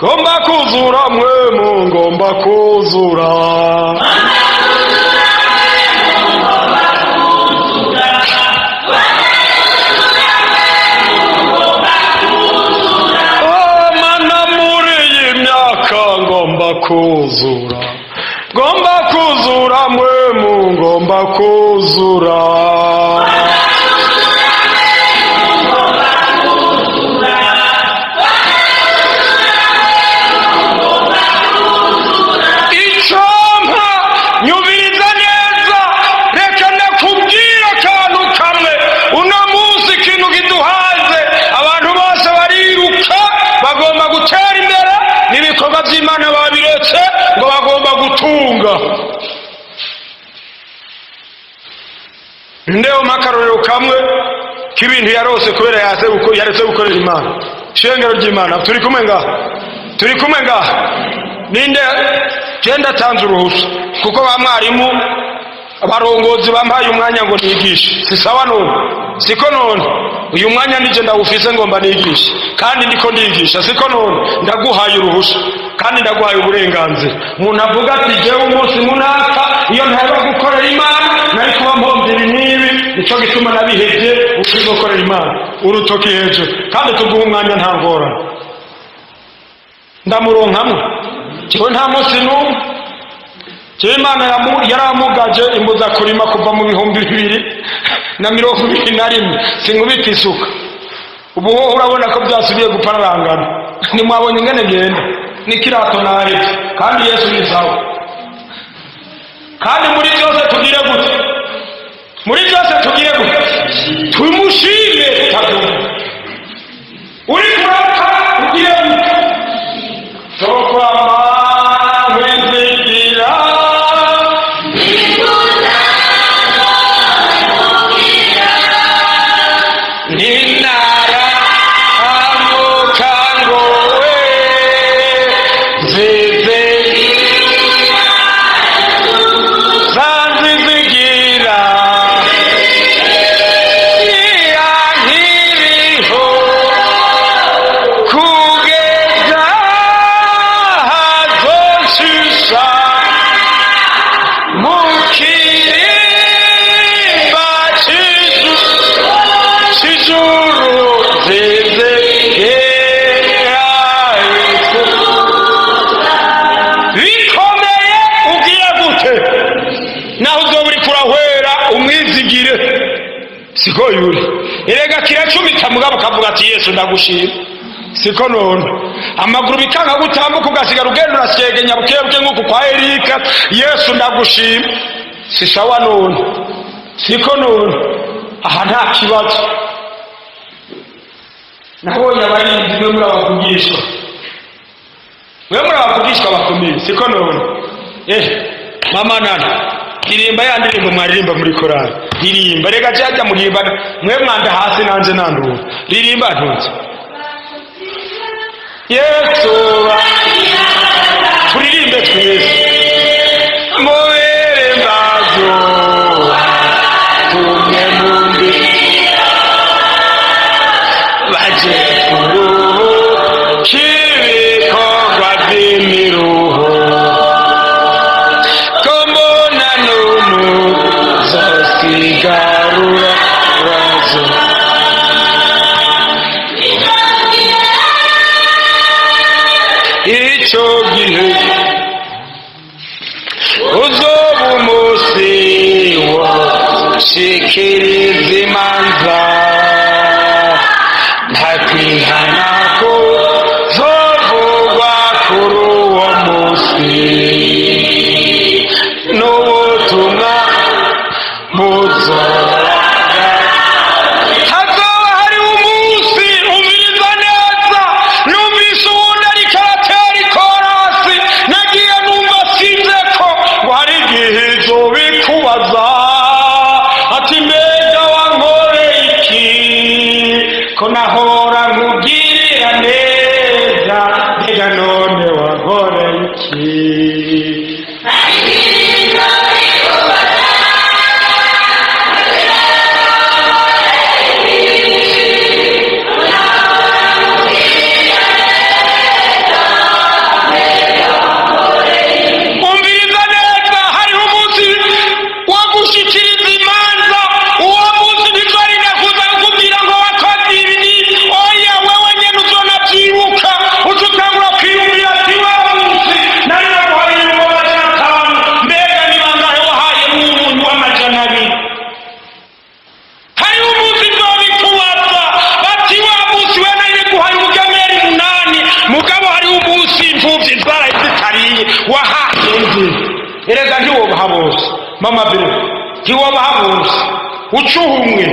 ngomba kuzura Mpwemu, ngomba kuzura. Oh, mana, muri iyi myaka ngomba kuzura, ngomba kuzura Mpwemu, ngomba kuzura. Icompa, nyubiriza neza, reka ndakubwira akantu kamwe. Uno munsi ikintu kiduhaze, abantu bose bariruka, bagomba gutera imbere, n'ibikorwa by'Imana babiretse, ngo bagomba gutunga. Ndeho akarorero kamwe k'ibintu yarose kubera yaretse gukorera Imana. Shengero ry'Imana, turi kumwe ngaha? Turi kumwe ngaha? Ninde genda atanze uruhusa? Kuko ba mwarimu, abarongozi bampaye umwanya ngo nigishe. Si sawa none? Siko none? Uyu mwanya nije ndawufise, ngomba nigishe, kandi ndiko ndigisha. Siko none? Ndaguhaye uruhusha kandi ndaguhaye uburenganzira. Umuntu avuga ati: "Jewe umunsi munaka, iyo ntaheba gukorera Imana, nari kuba mpomvye ibi n'ibi, nico gituma nabihevye ukuri gukorera Imana." Urutoki hejuru, kandi tuguha umwanya, nta ngorane. Ndamuronkamwe. Jewe nta munsi n'umwe, jewe Imana yaramugaje, imbuza kurima kuva mu 2021, sinkubita isuka. Ubu hoho urabona ko byasubiye gupararangana, ntimwabonye ingene ngenda n'ikirato nahetse. Kandi Yesu ni sawa, kandi muri byose tugire gute? Muri byose tugire gute? Tumushime. Tabyumva uri kurata, ugire gute? Tokwama nkwizigira. Ninara amukangowe. Inkuru nziza Yesu. Bikomeye ugiye gute naho uzoba uriko urahwera umwizigire siko yuri erega kiracumita mugabo ukavuga ati Yesu ndagushima siko none amaguru bikanga gutambuka ugasigara ugenda urasyegenya bukebuke nk'uku kwa Erika. Yesu ndagushima, si sawa none, siko none aha nta kibazo. Nabonye abarinzi mwe muri abavugishwa, mwe muri abavugishwa bakomeye, siko none. Mama nana ririmba ya ndirimbo mwaririmba muri korali, ririmba reka cyajya muririmba mwe mwanda hasi nanje nandura ririmba ntuze Yesu turirimbe twese mubere mbazo tumwe mundi baje kuruhu k'ibikorwa by'imiruho ko mbona nunu zosigarura razo icyo gihe uzoba umunsi wo shikiriza imanza nta kwihana ko zovugwa kuri uwo munsi n'ubutumwa buzoraga. Hazoba hari umunsi, umviriza neza, numvise uwundi ariko aratera ikorasi, nagiye numva sinze ko ngo hari igihe izobikubaza ati mbega wankoreye iki ko nahora nkugirira neza, mbega none wankoreye iki? Umviriza neza, hariho umunsi wo gushikiriza imanza. Uwo munsi ntizorinda kuza kukubwira ngo wakoze ibi n'ibi, oya, wewe nyene uzonavyibuka uca utangura kwiyumvira ati wa munsi nari naguhaye ibihumbi 500, mbega ni bangahe wahaye umuntu w'200? Hariho umunsi nzobikubaza bati wa munsi we nari guhaye ubugemeri 8, mugabo hariho umunsi imfuvyi zaraye zitariye wahaye nde? Erega ntiwobaha bose mama be, ntiwobaha bose, ucuha umwe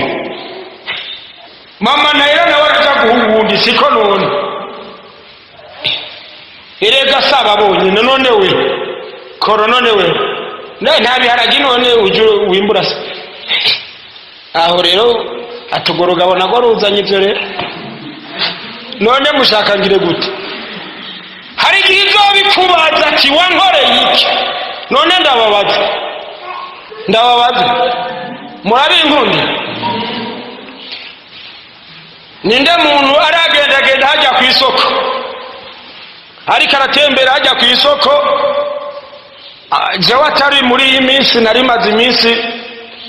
mama nayera nawe araja guha uwundi, siko none? Erega saba bonyene none we koro none we nta biharage none uje wimbura se aho rero atugora ugabona ko ruzanye ibyo rero none mushaka ngire gute? Hari igihe izobikubaza ati wankoreye iki? None ndababaza, ndababaza, murabinkundi ninde muntu aragendagenda hajya ku isoko ariko aratembera hajya ku isoko? Jewe atari muri iyi minsi nari maze iminsi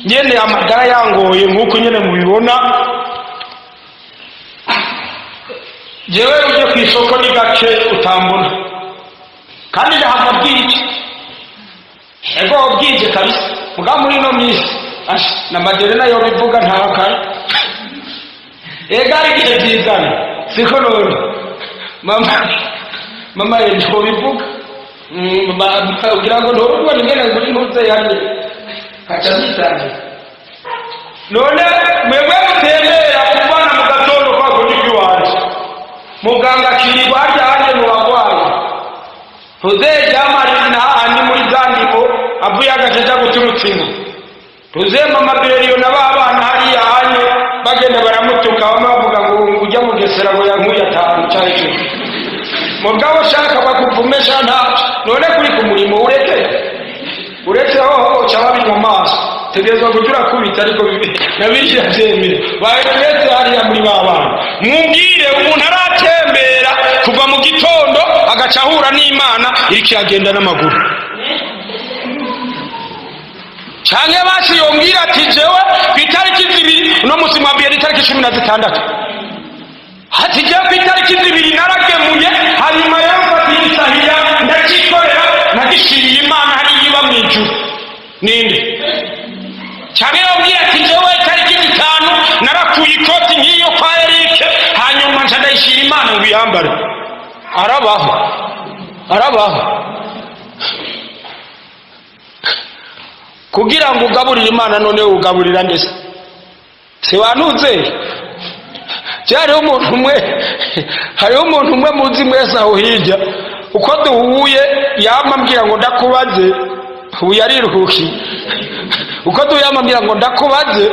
nyene amagara yangoye nk'uko nyene mubibona. Jewe uje ku isoko ni gake utambona kandi ndahava bwije, ego bwije kabisa. Mugabo muri ino minsi asha na maderena yo bivuga ntahakana ega ari igihe byizana, siko none mama? Mama ye ntobivuga ugira ngo ntobibona ingene nguri ntuze yanye kaca bisangiye. None mwebwe mutembera kuvana mu gatondo kwa kundi kw'iwanje muganga akirirwa harya hanje mu bagwayi tuzeryamari na hahandi muri za ndimo avuye agace aja guturutsa inka tuzemba amabireriyo na ba bana hariya hanye bagenda baramutuka bamwe bavuga ngo ujya mugesera ngo yankuye 5 canke 10, mugabo shaka bakuvumesha ntaco. None kuri ku murimo ureke uretse hoho uca babinywa amaso tegerezwa kuja urakubita ariko na biriya vyemera baturetse hariya muri ba bana. Mwubwire umuntu aratembera kuva mu gitondo agaca ahura n'Imana iriko iragenda n'amaguru. Canke basi yombwira ati jewe ku itariki 2, uno munsi mwabwiye ni itariki 16, ati jewe ku itariki 2 naragemuye, hanyuma rero mfata igisahiya ndacikorera, nagishiriye Imana hariya iba mu ijuru. Ninde? Canke yombwira ati jewe itariki 5 narakuye ikoti nk'iyo kwa Erike, hanyuma nca ndayishira Imana ngo iyambare. Arabaho, arabaho. Kugira ngo ugaburire Imana, none ugaburira ndetse siwanuze. Hariho umuntu umwe, hariho umuntu umwe muzi mwese aho hirya, uko duhuye yama ambwira ngo ndakubaze. Ubu yariruhukiye. Uko duhuye yama ambwira ngo ndakubaze.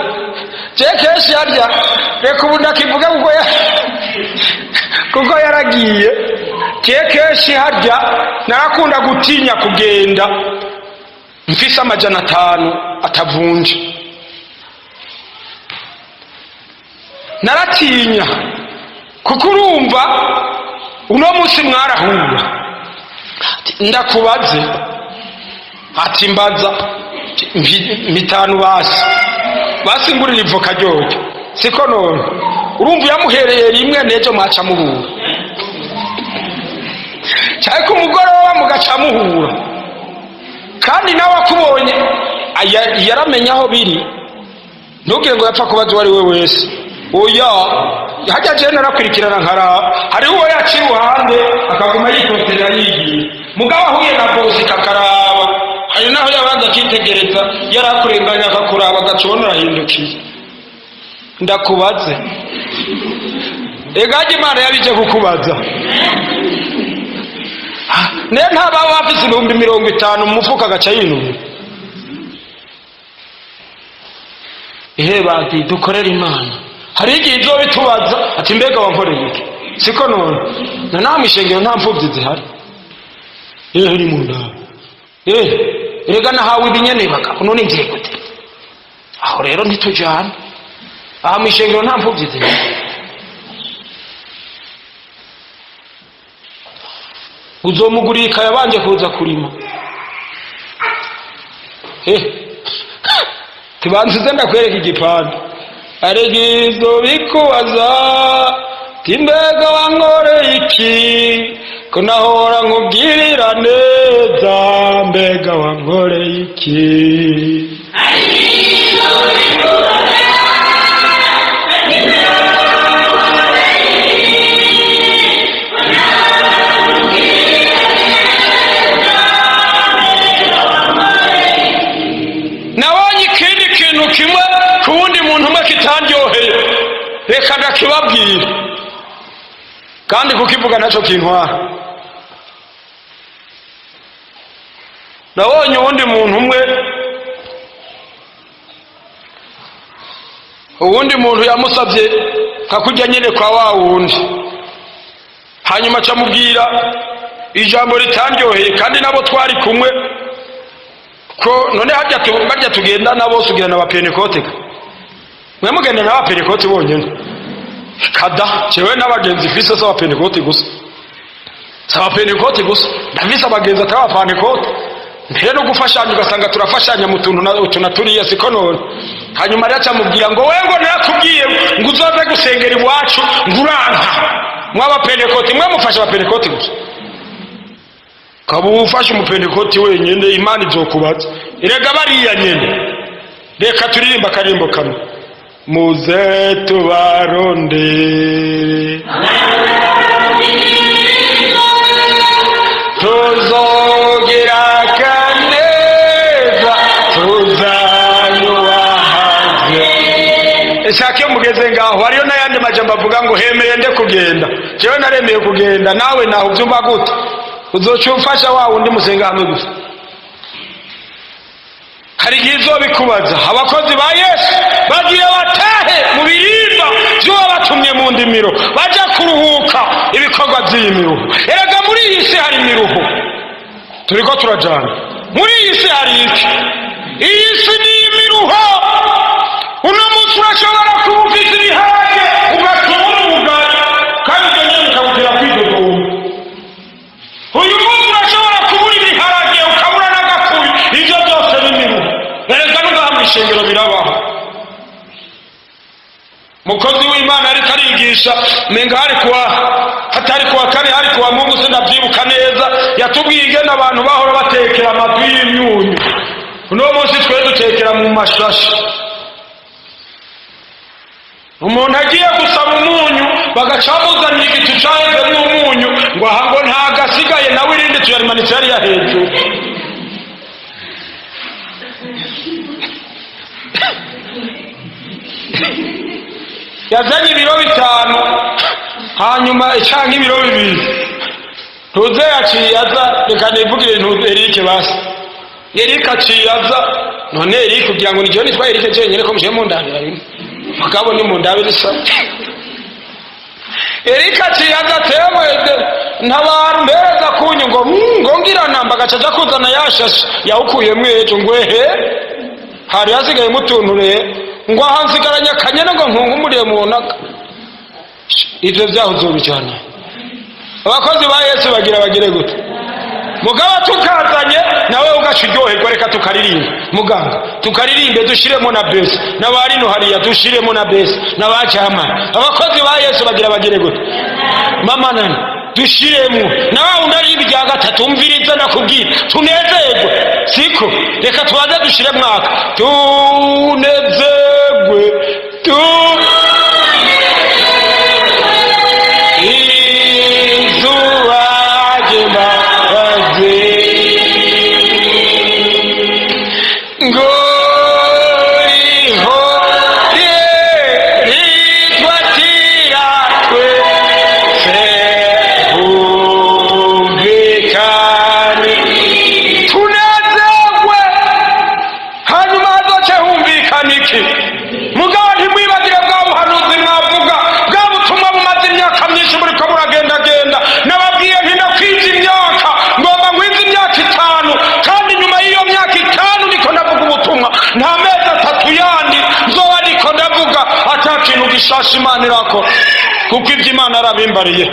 Je kenshi harya reka ubu ndakivuga kuko yaragiye. Je kenshi harya narakunda gutinya kugenda mfise 500 atavunje, naratinya kuko urumva uno munsi mwarahura, ndakubaze, ati mbaza mitanu basi basi ngurira ivoka ryoryo, siko none urumva yamuhereye rimwe n'ejo mwaca muhura, cyangwa ku mugoroba mugaca muhura, kandi nawe akubonye yaramenya aho biri. Ntugire ngo yapfa kubaza uwo ari we wese. Oya, hajya je narakurikirana nkaraba, hariho uwo yaciye iruhande akaguma yitotera yigiye, mugabo ahuye na bosi kakaraba, hari naho yabanza akitegereza, yarakurenganya akakuraba, agaca ubona arahindukiye. Ndakubaze, ega Imana yabije kukubaza. Ne ntababa bafise 50,000 mu mufuka agaca yinumira. Ehe bati dukorere Imana, hari igihe izobitubaza ati mbega wankoreye iki? Siko none na nta mw'ishengero nta mfuvyi zihari. Ehe ni mu ndaro, ehe erega nahawe ibinyene bagabo, none ngiye gute? Aho rero ntitujana. Aha mw'ishengero nta mfuvyi zihari. Uzomugurira ikaya banje kuza kurima. Tibanze ndakwereka igipande. Aregizo bikubaza timbega wankoreye iki, ko nahora nkubwirira neza, mbega wankoreye iki? Nabonye ikindi kintu kimwe ku wundi muntu umwe kitandyoheye, reka ndakibabwira, kandi kukivuga nacyo kintwara. Nabonye uwundi muntu umwe, uwundi muntu yamusabye nka kujya nyine kwa wa wundi, hanyuma acamubwira ijambo ritandyoheye, kandi nabo twari kumwe. Ko none harya barya tugenda nabo sugira na bapentekote, mwe mugenda na bapentekote bonyene kada? Jewe n'abagenzi mfise si abapentekote gusa, si abapentekote gusa, ndafise abagenzi atari abapentekote, mbere no gufashanya ugasanga turafashanya mu tuntu utu na turiya, siko none. Hanyuma rero acamubwira ngo we ngo narakubwiye ngo uzoze gusengera iwacu ngo uranka. Mwe abapentekote mwe mufasha abapentekote gusa, kaba ufashe umupentekoti wenyine, Imana izokubaza. Erega bariya nyene, reka turirimba akarimbo kamwe, muze tubarondere tuzogira kaneza tuzanyubahaze. Shaka iyo mugeze ngaho hariyo n'ayandi majambo avuga ngo hemeye nde kugenda, jewe naremeye kugenda, nawe naho ubyumva gute? Uzoca umfasha wa wundi musenga hamwe gusa. Hari igihe izobikubaza. Abakozi ba Yesu bagiye batahe mu birimba vy'uwabatumye mu ndimiro, baja kuruhuka ibikorwa vy'iyi miruho. Erega muri iyi si hari imiruho, turiko turajana. Muri iyi si hari iki? Iyi si ni imiruho. Uno munsi urashobora kuba ufise ibiharage ugatuma ubugari, kandi ivyo nyene bikagutera kwidodoma. Uyu munsi urashobora kubura ibiharage ukabura n'agakuri, ivyo byose ni imiruho. Erega Mukozi w'Imana ariko arigisha, menga hari kuwa hatari kuwa kane, hari kuwa Mungu, sindavyibuka neza, yatubwiye ingene abantu bahora batekera amafi y'imyunyu. Uno munsi twe dutekera mu mashashi. Umuntu agiye gusaba umunyu, bagaca bamuzanira igitu cahezemwo umunyu, ngo aha ngo ntagasigaye, nawe irindi tuyarimanitse hariya hejuru. Yazanye ibiro 5, hanyuma canke ibiro 2, ntuze yaciye aza. Reka nivugire ntuze Eric basi. Eric aciye aza. None Eric kugira ngo nijewe nitwa Eric jenyene ko mushiye mundabira rimwe, mugabo ni mundabira isa. Eric aciye aza, tewe ntabara mbereza kunyu, ngo ngo ngira namba, agaca aja kuzana yashashe yawukuyemwo ejo, ngo ehe hari hasigayemo utuntu rero, ngo aha nsigaranye akanyene, ngo nkunkumuriye mu naka. Ivyo vyaho uzobijana. Abakozi ba Yesu bagira bagire gute? Mugabo tukazanye nawe ugaca uryoherwa. Reka tukaririmba, muganga, tukaririmbe, dushiremo na besi n'abarino hariya, dushiremo na besi n'abacamana. Abakozi ba Yesu bagira bagire gute? Mama nani, dushiremo nawe undi aririmba irya gatatu. Umviriza ndakubwira, tunezerwe siko? Reka tubanze dushire mwaka tunezerwe tu izuba ry'imbabazi ngo riho ritwatira twese humvikane, tunezerwe. Hanyuma hazoce humvikana iki? Mugabo ntimwibagire bwa buhanuzi mwavuga, bwa butumwa bumaze imyaka myinshi buriko buragendagenda. Nababwiye nti ndakwiza imyaka, ngomba nkwize imyaka 5, kandi nyuma y'iyo myaka 5 niko ndavuga ubutumwa. Nta mezi 3 yandi nzoba niko ndavuga ata kintu gishasha Imana irakora, kuko ibyo Imana arabimbariye.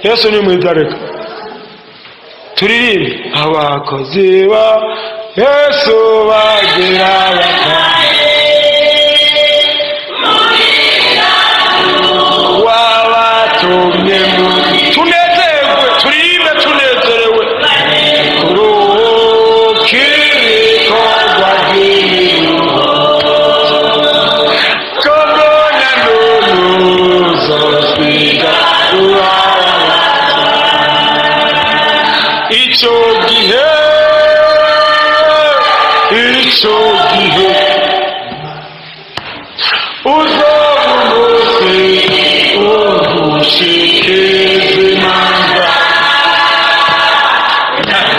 Yesu ni mwiza. Reka turirimbe. Abakozi ba Yesu bagira bakaye wabatumye mu tunezerwe, turirimbe tunezerewe, kuruhuka ibikorwa by'imiruho, kobona n'uzosiga urara icyo gihe, icyo gihe uzoba umunsi ugushikiriza imanza,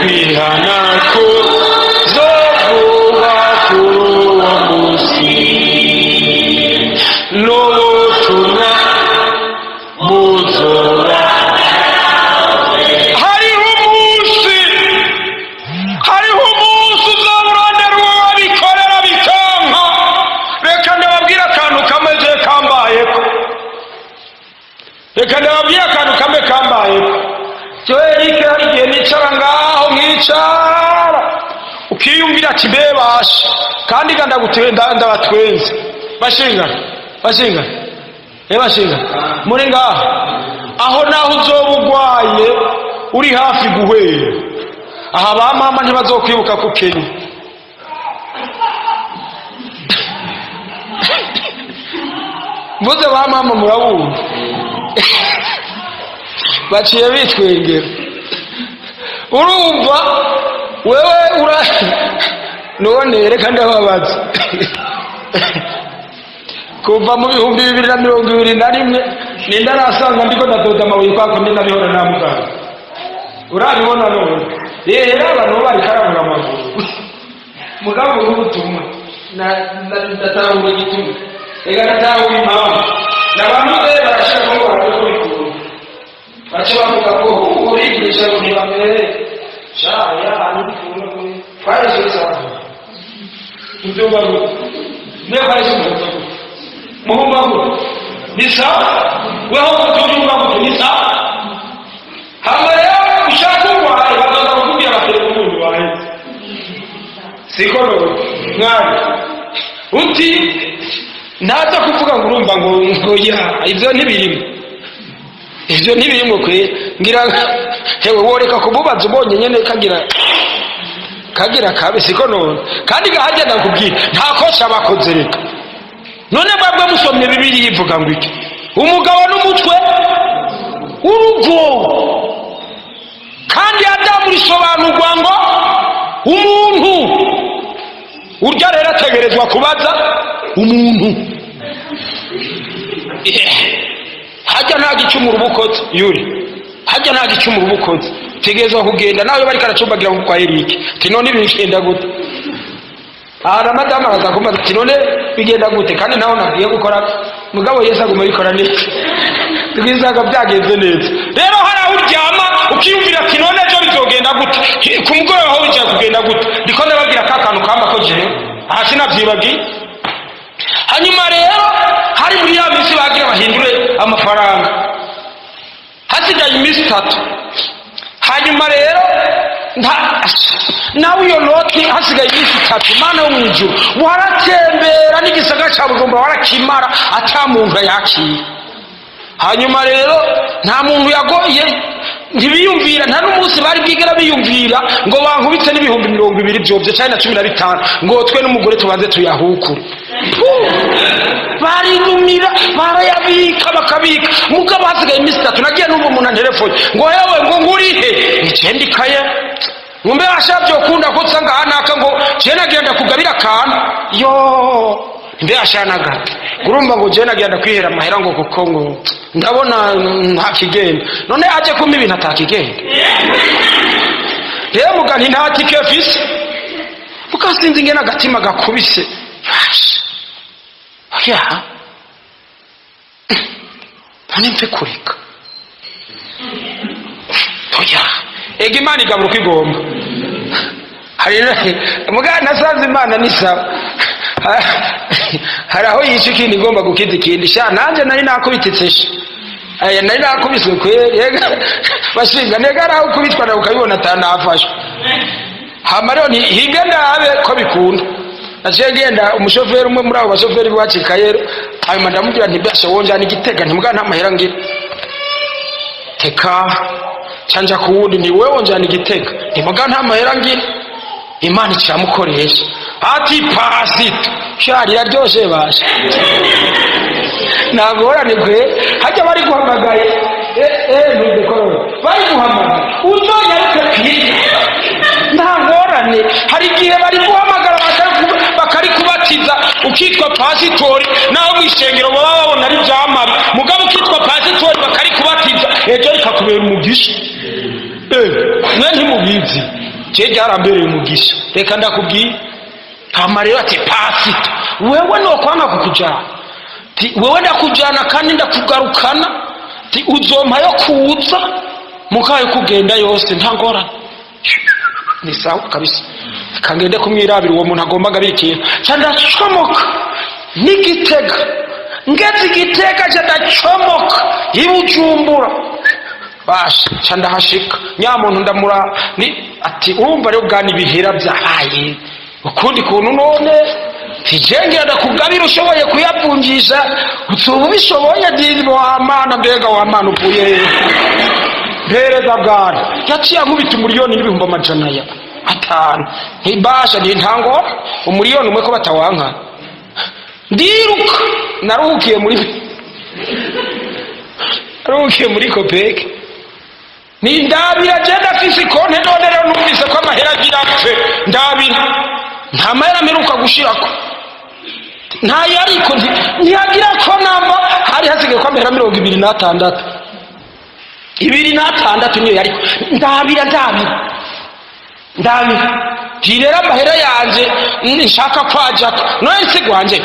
kwihana kuzovuga kuri uwo munsi, n'ubutumwa buzoba. Hariho umunsi, hariho umunsi uzawurondera uwo wabikorera bikanka. Reka ndababwire akantu kamwe je kambayeko. Reka ndababwire akantu kamwe kambayeko. Jewe Eric, hari igihe nicara ngaho nkicara, ukiyumvira ati mbe basha, kandi ga ndabatwenze. Bashingana, bashingana, bashingana muri ngaho aho, naho uzoba ugwaye uri hafi guhera aha, ba mama ntibazokwibuka ku Kenya. Mvuze ba mama murabumva, baciye bitwengera. Urumva wewe ura none reka ndababaza, kuva mu 2021 ninde arasanga ndiko ndadoda amabuye kwa kundi nabihora na muganga? Urabibona none rero abantu bariko arabura amaguru. Mugabo n'ubutumwa ndatahura igituma, reka ndatahura impamvu n'abantu be barashaka ko barabikora, baca bavuga ko urigisha ngo ntibamere shaya twarejezaho ubyumva gute? Niyo twareje umuhumba gute? Muhumba gute? Ni sawa weho utubyumva gute? Ni sawa. Hama rero ushaka urwaye, bazaza kukubwira batera umunyu waheze, siko none mwana uti Ntaza kuvuga ngo urumva ngo ya ibyo ntibirimo, ibyo ntibirimo kwe. Ngira hewe woreka kumubaza ubonye nyene kagira kabe siko none. Kandi gahagenda kubwira nta kosa bakoze. Reka none mwebwe musomye Bibiliya ivuga ngo iki? Umugabo n'umutwe w'urugo. Kandi Adamu risobanurwa ngo umuntu. Urya rero ategerezwa kubaza umuntu. Hajya nta gicumuro uba ukoze, yuri hajya nta gicumuro uba ukoze. Tegerezwa kugenda nawe bariko aracumbagira nko kwa Eric, ati none ibi bigenda gute? Aha na madamu araza kumbaza ati none bigenda gute? Kandi naho nabwiye gukora, mugabo Yesu aguma abikora neza, twisaga byagenze neza. Rero hari aho uryama ukiyumvira ati none ejo bizogenda gute? Ku mugoroba aho bigiye kugenda gute? Ndiko ndababwira ka kantu kamba ko jewe aha sinavyibagiye. Hanyuma rero hari muri ya minsi bagira bahindure amafaranga, hasigaye iminsi 3. Hanyuma rero nawe iyo noti hasigaye iminsi 3, Mana yo mu ijuru, waratembera n'igisagara ca Bujumbura warakimara ata muntu ayakira. Hanyuma rero nta muntu yagoye, ntibiyumvira, nta n'umunsi bari bwigera biyumvira ngo bankubitse n'ibihumbi 20 vyovyo canke na 15 ngo twe n'umugore tubanze tuyahukure. Puh! Barinumira, barayabika, bakabika. Mugabo hasigaye iminsi 3, nagiye numva umuntu antelefone ngo hewe, ngo ngurihe icenda ikaye ngumbe ashavye ukunda ko nsanga hanaka, ngo je nagenda kugabira akantu yo mbe ashana gato urumva ngo je nagenda kwihera amahera ngo kuko ngo ndabona nta kigenda. None aje kumpa ibintu atakigenda? Rero mugani nta tike mfise, muga sinzi ingene agatima gakubise. Basha, oya, none mfe kureka? Oya, ega Imana igabura uko igomba. Hari muga nasanze Imana ni sawa, hari aho yisha ikindi igomba gukiza ikindi. Sha nanje nari nakubititse, sha aya nari nakubiswe kweri. Ega bashinga nega ari aho ukubitwa nawe ukabibona atanafashwe. Hama rero hinge ndabe ko bikunda. Naciye ngenda umushoferi umwe muri abo bashoferi b'iwacu i Kayero. Hanyuma ndamubwira nti byashe wonjana Igitega, ntimuga nta mahera ngira. Teka canja ku wundi, ni wewe wonjana Igitega, ntimuga nta mahera ngira. Imana iciramukoresha ati pasito shari iraryoshe basha, nta ngorane kwe. Hajya bari guhamagaye, ntudekorore bari guhamagara uzonyaruke kwiga, nta ngorane. Hari igihe bari guhamagara bakarikubatiza ukitwa pasitori, naho mu ishengero baba babona ari ivyamari, mugabo ukitwa pasitori bakarikubatiza, ejo rikakubera umugisha. Mwe ntimubizi, je ryarambereye umugisha, reka ndakubwira. Hama rero ati pasito wewe nokwanga kukujana, ti wewe ndakujana kandi ndakugarukana, ti uzompa yo kuza mukayo kugenda yose, nta ngorane. Ni sawa kabisa, kangende kumwirabira uwo muntu agomba agabira ikintu. Ca ndacomoka n'Igitega, ngeze Igitega ca ndacomoka iBujumbura. Basha ca ndahashika, nyamuntu ndamura ni ati urumva rero bwana ibihera byabaye ukundi kuntu, none tijengera ndakugabira ushoboye kuyavunjisha utuba ubishoboye. Dini wa Mana, mbega wa Mana uvuye hehe? Mpereza bwana yaciye ankubita umuriyoni n'ibihumbi amajana ya atanu. Ntibasha ntintango umuriyoni umwe ko batawanka. Ndiruka, naruhukiye muri kopeke ni ndabira je ndafise ikonte. None rero numvise ko amahera agira apfe, ndabira nta mahera mperuka gushirako, ntayo ariko ntiyagira ko namba hari hasigaye ko amahera 26, 26 niyo yariko. Ndabira, ndabira, ndabira nti rero amahera yanje nshaka kwajako none nsigwanje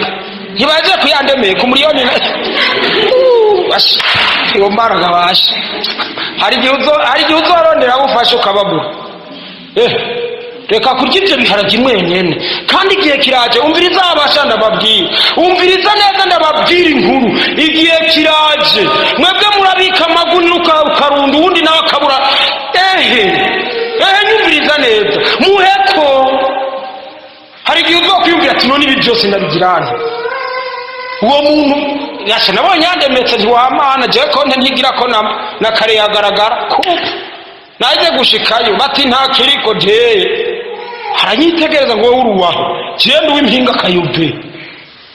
ntibaze kuyandemeye ku miliyoni. Iyo mbaraga basha, hari igihe uzorondera abo ufashe ukababura. Reka kurya ibyo biharage mwenyene, kandi igihe kiraje. Umviriza abasha, ndababwira, umviriza neza, ndababwira inkuru. Igihe kiraje mwebwe murabika amagunira ukarunda, uwundi nawe akabura. Ehe ehe, nyumviriza neza muheko. Hari igihe uzokwiyumvira ati none ibi byose ndabigirane?
Uwo muntu yasha nabonye yandemetse, ntiwamana jewe konte ntigira ko na kare yagaragara kupa. Naje gushikayo bati nta kiriko jeye, aranyitegereza ngo wowe uruwaho, jewe ndi uw'impinga kayove.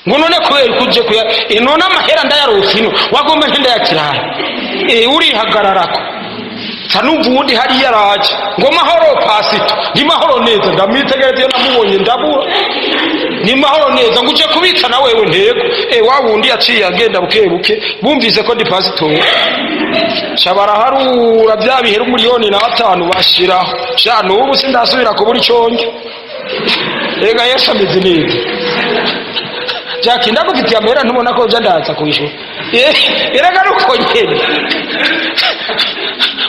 Ngo none kubera ko uje kuya none amahera ndayarose ino wagomba ntindayakiraye, urihagararako. Ca numva uwundi hariya araje ngo mahoro pasito, ni mahoro neza. Ndamwitegereza, iyo namubonye ndabura. Ni mahoro neza, ngo uje kubitsa na wewe? Ntego. Wa wundi yaciye agenda buke buke, bumvise ko ndi pasitori, ca baraharura bya bihera 1,5 miliyoni bashiraho. Sha n'ubu sindasubira kubura iconge. Ega Yesu ameze neza. Jackie, ndagufitiye amahera, ntubona ko nja ndaza kwishura? Erega nuko nyene.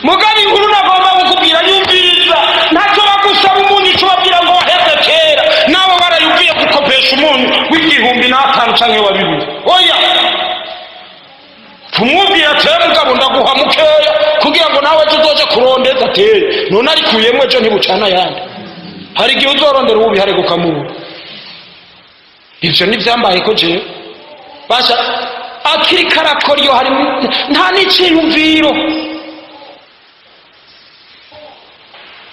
Mugabo inkuru nagomba kukubwira, yumviriza, ntacyo bagusaba umunyu, ico babwira ngo waheze kera. Nawe warayuviye gukopesha umunyu w'1500 canke wa 2000, oya, tumubwira ate mugabo ndaguha mukeya kugira ngo nawe ejo uzoje kurondeza ateye none arikuyemo, ejo ntibucana ayandi. Hari igihe uzorondera uwubihare ukamubura. Ivyo ntivyambaye ko jewe basha akiri karakora iyo hari nta n'iciyumviro.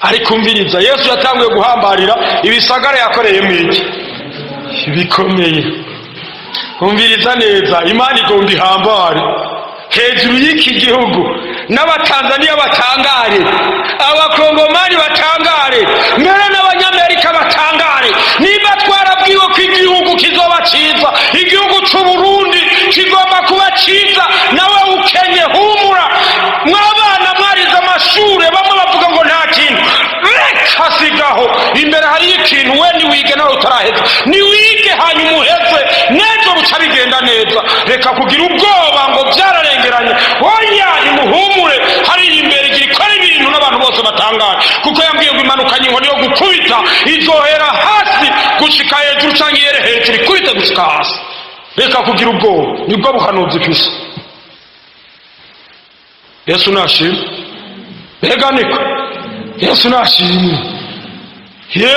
Ariko umviriza, Yesu yatanguye guhambarira ibisagara yakoreyemo iki bikomeye. Umviriza neza, Imana igomba ihambare hejuru y'iki gihugu, n'Abatanzaniya batangare, Abakongomani batangare, mbere n'Abanyamerika batangare. Niba twarabwiwe ko igihugu kizoba ciza, igihugu c'Uburundi kigomba kuba ciza. Nawe ukenye, humura. Mwabana mwarize amashure, bamwe bavuga ngo nta kintu, reka sigaho, imbere hariyo ikintu. We niwige, nawe utaraheza niwige, hanyuma uheze n'ejo buca bigenda neza. Reka kugira ubwoba ngo byararengeranye, oya, nimuhumure, hariya imbere igira ikora ibintu n'abantu bose batangare, kuko yambwiye ngo imanukanye inkoni yo gukubita, izohera hasi gushika hejuru canke ihere hejuru ikubite gushika hasi. Reka kugira ubwoba, nibwo buhanuzi ifise. Yesu nashimwe. Mbega niko Yesu nashimwe ye.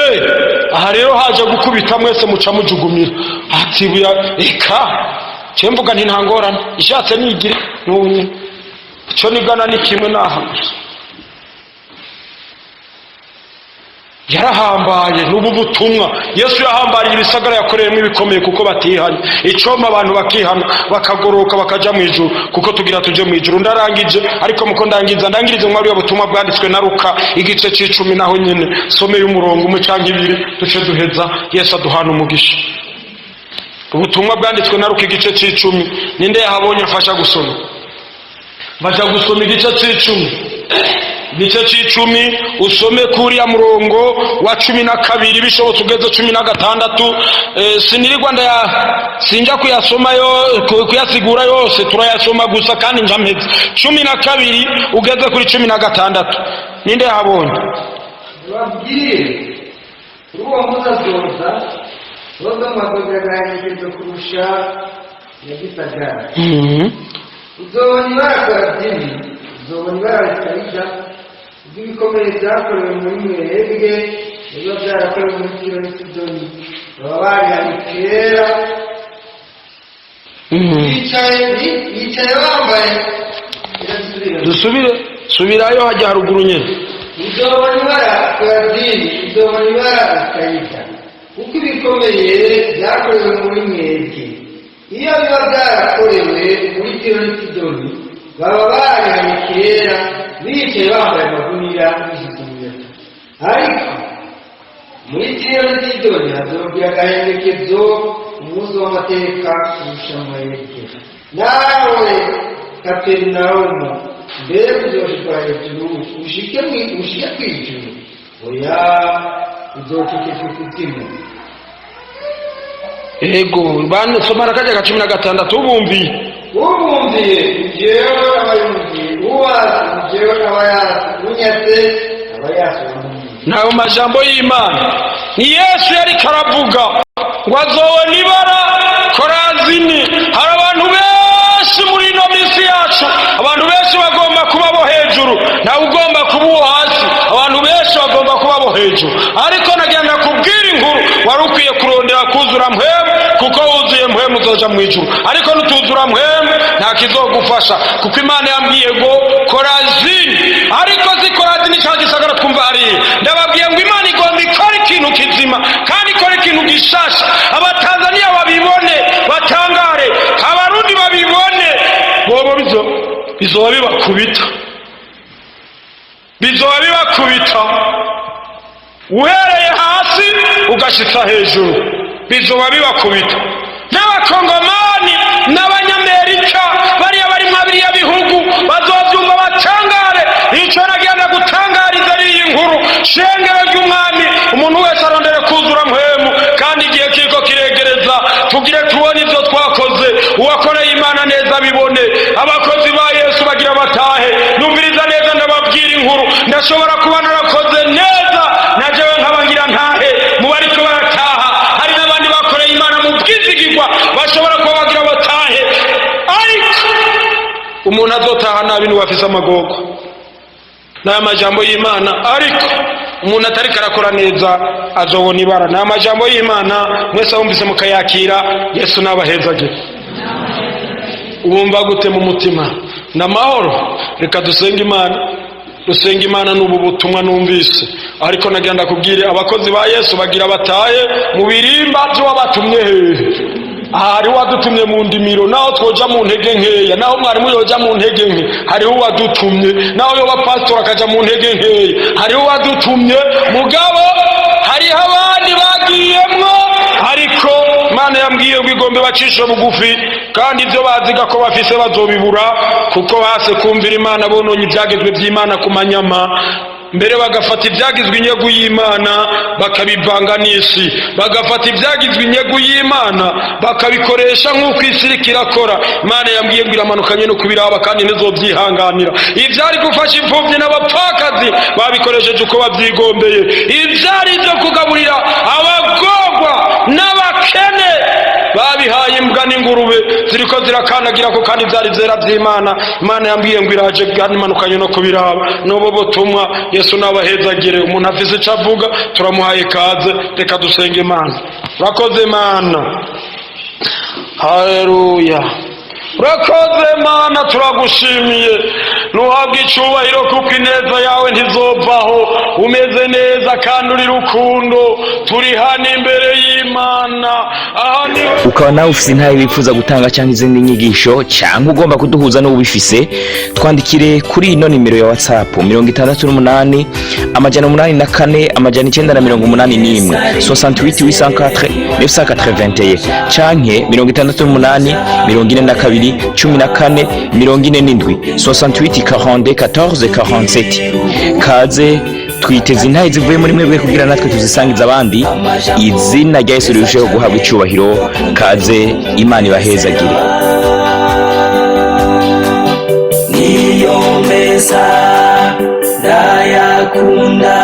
Aha rero haje gukubita mwese muca mujugumira ati buya reka ce mvuga nti nta ngorane, ishatse nigire n'ubu nyine ico nigana ni kimwe naha gusa. Yarahambaye n'ubu butumwa. Yesu yahambariye ibisagara yakoreyemo ibikomeye kuko batihanye. Icoma abantu bakihana bakagoroka bakaja mu ijuru, kuko tugira tuje mu ijuru. Ndarangije, ariko muko ndangiza ndangirize mwari butumwa bwanditswe na Luka igice c'icumi, naho nyene someye umurongo umwe canke ibiri duce duheza. Yesu aduhana umugisha. Ubutumwa bwanditswe na Luka igice c'icumi, ninde yahabonye afasha gusoma? Baja gusoma igice c'icumi, igice c'icumi, usome kuriya murongo wa 12, bishobotse ugeze 16. Sinirirwa ndaya, sinja kuyasoma yo kuyasigura yose, turayasoma gusa kandi nja mpeze. 12 ugeze kuri 16, ninde yahabonye?
Babwire kuri uwo munsi azoza Sodomu azogira kurusha Nyagisagara. Uzobona ibara Korazini, uzobona ibara Betsaida, ubw'ibikomere byakorewe muri mwebwe biba byarakorewe muri Tiro n'i Sidoni, baba barihanye kera, bicaye bambaye. Irasubira.
Dusubire, subirayo hajya haruguru nyene.
Uzobona ibara Korazini, uzobona ibara Betsaida, kuko ibikomeye byakorewe muri mwebwe iyo biba byarakorewe muri Tiro n'i Sidoni, baba barihanye kera, bicaye bambaye amagunira bishyize mu birori. Ariko muri Tiro n'i Sidoni hazobwira agahengekezo umunsi w'amateka kurusha mwebwe. Nawe Kaperinawumu, mbega uzoshikwa hejuru ushike kw'ijuru? Oya, uzocekeshwa ikuzimu.
Ego bane, soma nakajya ka 16 ubumviye.
Ubumviye jewe aba yumviye, uwazi jewe aba yazi, unyatse aba yazi uwamumviye.
Nayo majambo y'Imana ni Yesu yariko aravuga ngo azobona ibara Korazini. Hari abantu benshi muri ino minsi yacu, abantu benshi bagomba kuba bo hejuru, ntawe ugomba kuba uwo hasi. Abantu benshi bagomba kuba bo hejuru, ariko nagira ndakubwira inkuru, wari ukwiye kurondera kuzura mpwemu, kuko wuzuye mpwemu uzoja uzoja mu ijuru. Ariko nutuzura Mpwemu, nta kizogufasha, kuko Imana yambwiye ngo Korazini, ariko si Korazini cya gisagara twumva hariya. Ndababwiye ngo Imana igomba ikora ikintu kizima kandi ikora ikintu gishasha, Abatanzaniya babibone batangare, Abarundi babibone. Bobo bizoba bibakubita, bizoba bibakubita uhereye hasi ugashitsa hejuru, bizoba bibakubita. N'Abakongomani n'Abanyamerika bariya bari mwa biriya bihugu bazovyumva batangare. Ico nagenda gutangariza ari iyi nkuru, shengero ry'Umwami: umuntu wese arondere kuzura Mpwemu, kandi igihe kiriko kiregereza tugire tubone ivyo twakoze. Uwakoreye Imana neza bibone. Abakozi ba Yesu bagira batahe. Numviriza neza, ndababwira inkuru: ndashobora kuba narakoze neza na jewe nkaba ngira ntahe mu bariko barataha. Hari n'abandi bakoreye Imana mu bwizigirwa bashobora kuba bagira batahe, ariko umuntu azotaha nabi niwe afise amagorwa n'aya majambo y'Imana. Ariko umuntu atariko arakora neza azobona ibara. Ni amajambo y'Imana, mwese wumvise mukayakira. Yesu n'abahezagire. Wumva gute mu mutima? Ni amahoro? Reka dusenge Imana, dusenga Imana n'ubu butumwa numvise. Ariko nagira ndakubwire, abakozi ba Yesu bagira batahe mu birimba by'uwabatumye. Hehe? Aha hariho uwadutumye mu ndimiro. Naho twoja mu ntege nkeya, naho mwarimu yoja mu ntege nke, hariho uwadutumye. Naho yoba pasitori akaja mu ntege nkeya, hariho uwadutumye. Mugabo hariho abandi bagiyemwo, ariko Imana yambwiye ngo igombe bacishe bugufi, kandi ibyo baziga ko bafise bazobibura, kuko base kumvira Imana, bononye ibyagezwe by'Imana ku manyama, mbere bagafata ibyagizwe inyegu y'Imana bakabivanga n'isi, bagafata ibyagizwe inyegu y'Imana bakabikoresha nk'uko isi iriko irakora. Imana yambwiye ngo iramanukanye no kubiraba, kandi ntizobyihanganira. Ibyari gufasha imfubyi n'abapfakazi babikoresheje uko babyigombeye. Ibyari ibyo kugaburira abagorwa n'abakene babihaye imbwa n'ingurube ziriko zirakandagira ko, kandi byari byera by'Imana. Imana yambwiye ngo iraje kandi imanukanye no kubiraba. N'ubu butumwa, Yesu n'abahezagire. Umuntu afise icyo avuga, turamuhaye kaze. Reka dusenge Imana. Urakoze Imana, haleluya! Urakoze Mana, turagushimiye, ntuhabwe icyubahiro, kuko ineza yawe ntizovaho. Umeze neza kandi uri rukundo. Turi hano imbere y'Imana, aha niho.
Ukaba nawe ufite intahe wifuza gutanga cyangwa izindi nyigisho, cyangwa ugomba kuduhuza n'ubifise, twandikire kuri ino nimero ya WhatsApp: 68 804 981, 68 804 981, canke 68 42 14 47, 68 42 14 47. Kaze, twiteze intahe zivuye muri mwebwe kugira natwe tuzisangiza abandi, izina rya Yesu rirusheho guhabwa icyubahiro. Kaze, Imana ibahezagire.
Niyo meza, ndayakunda.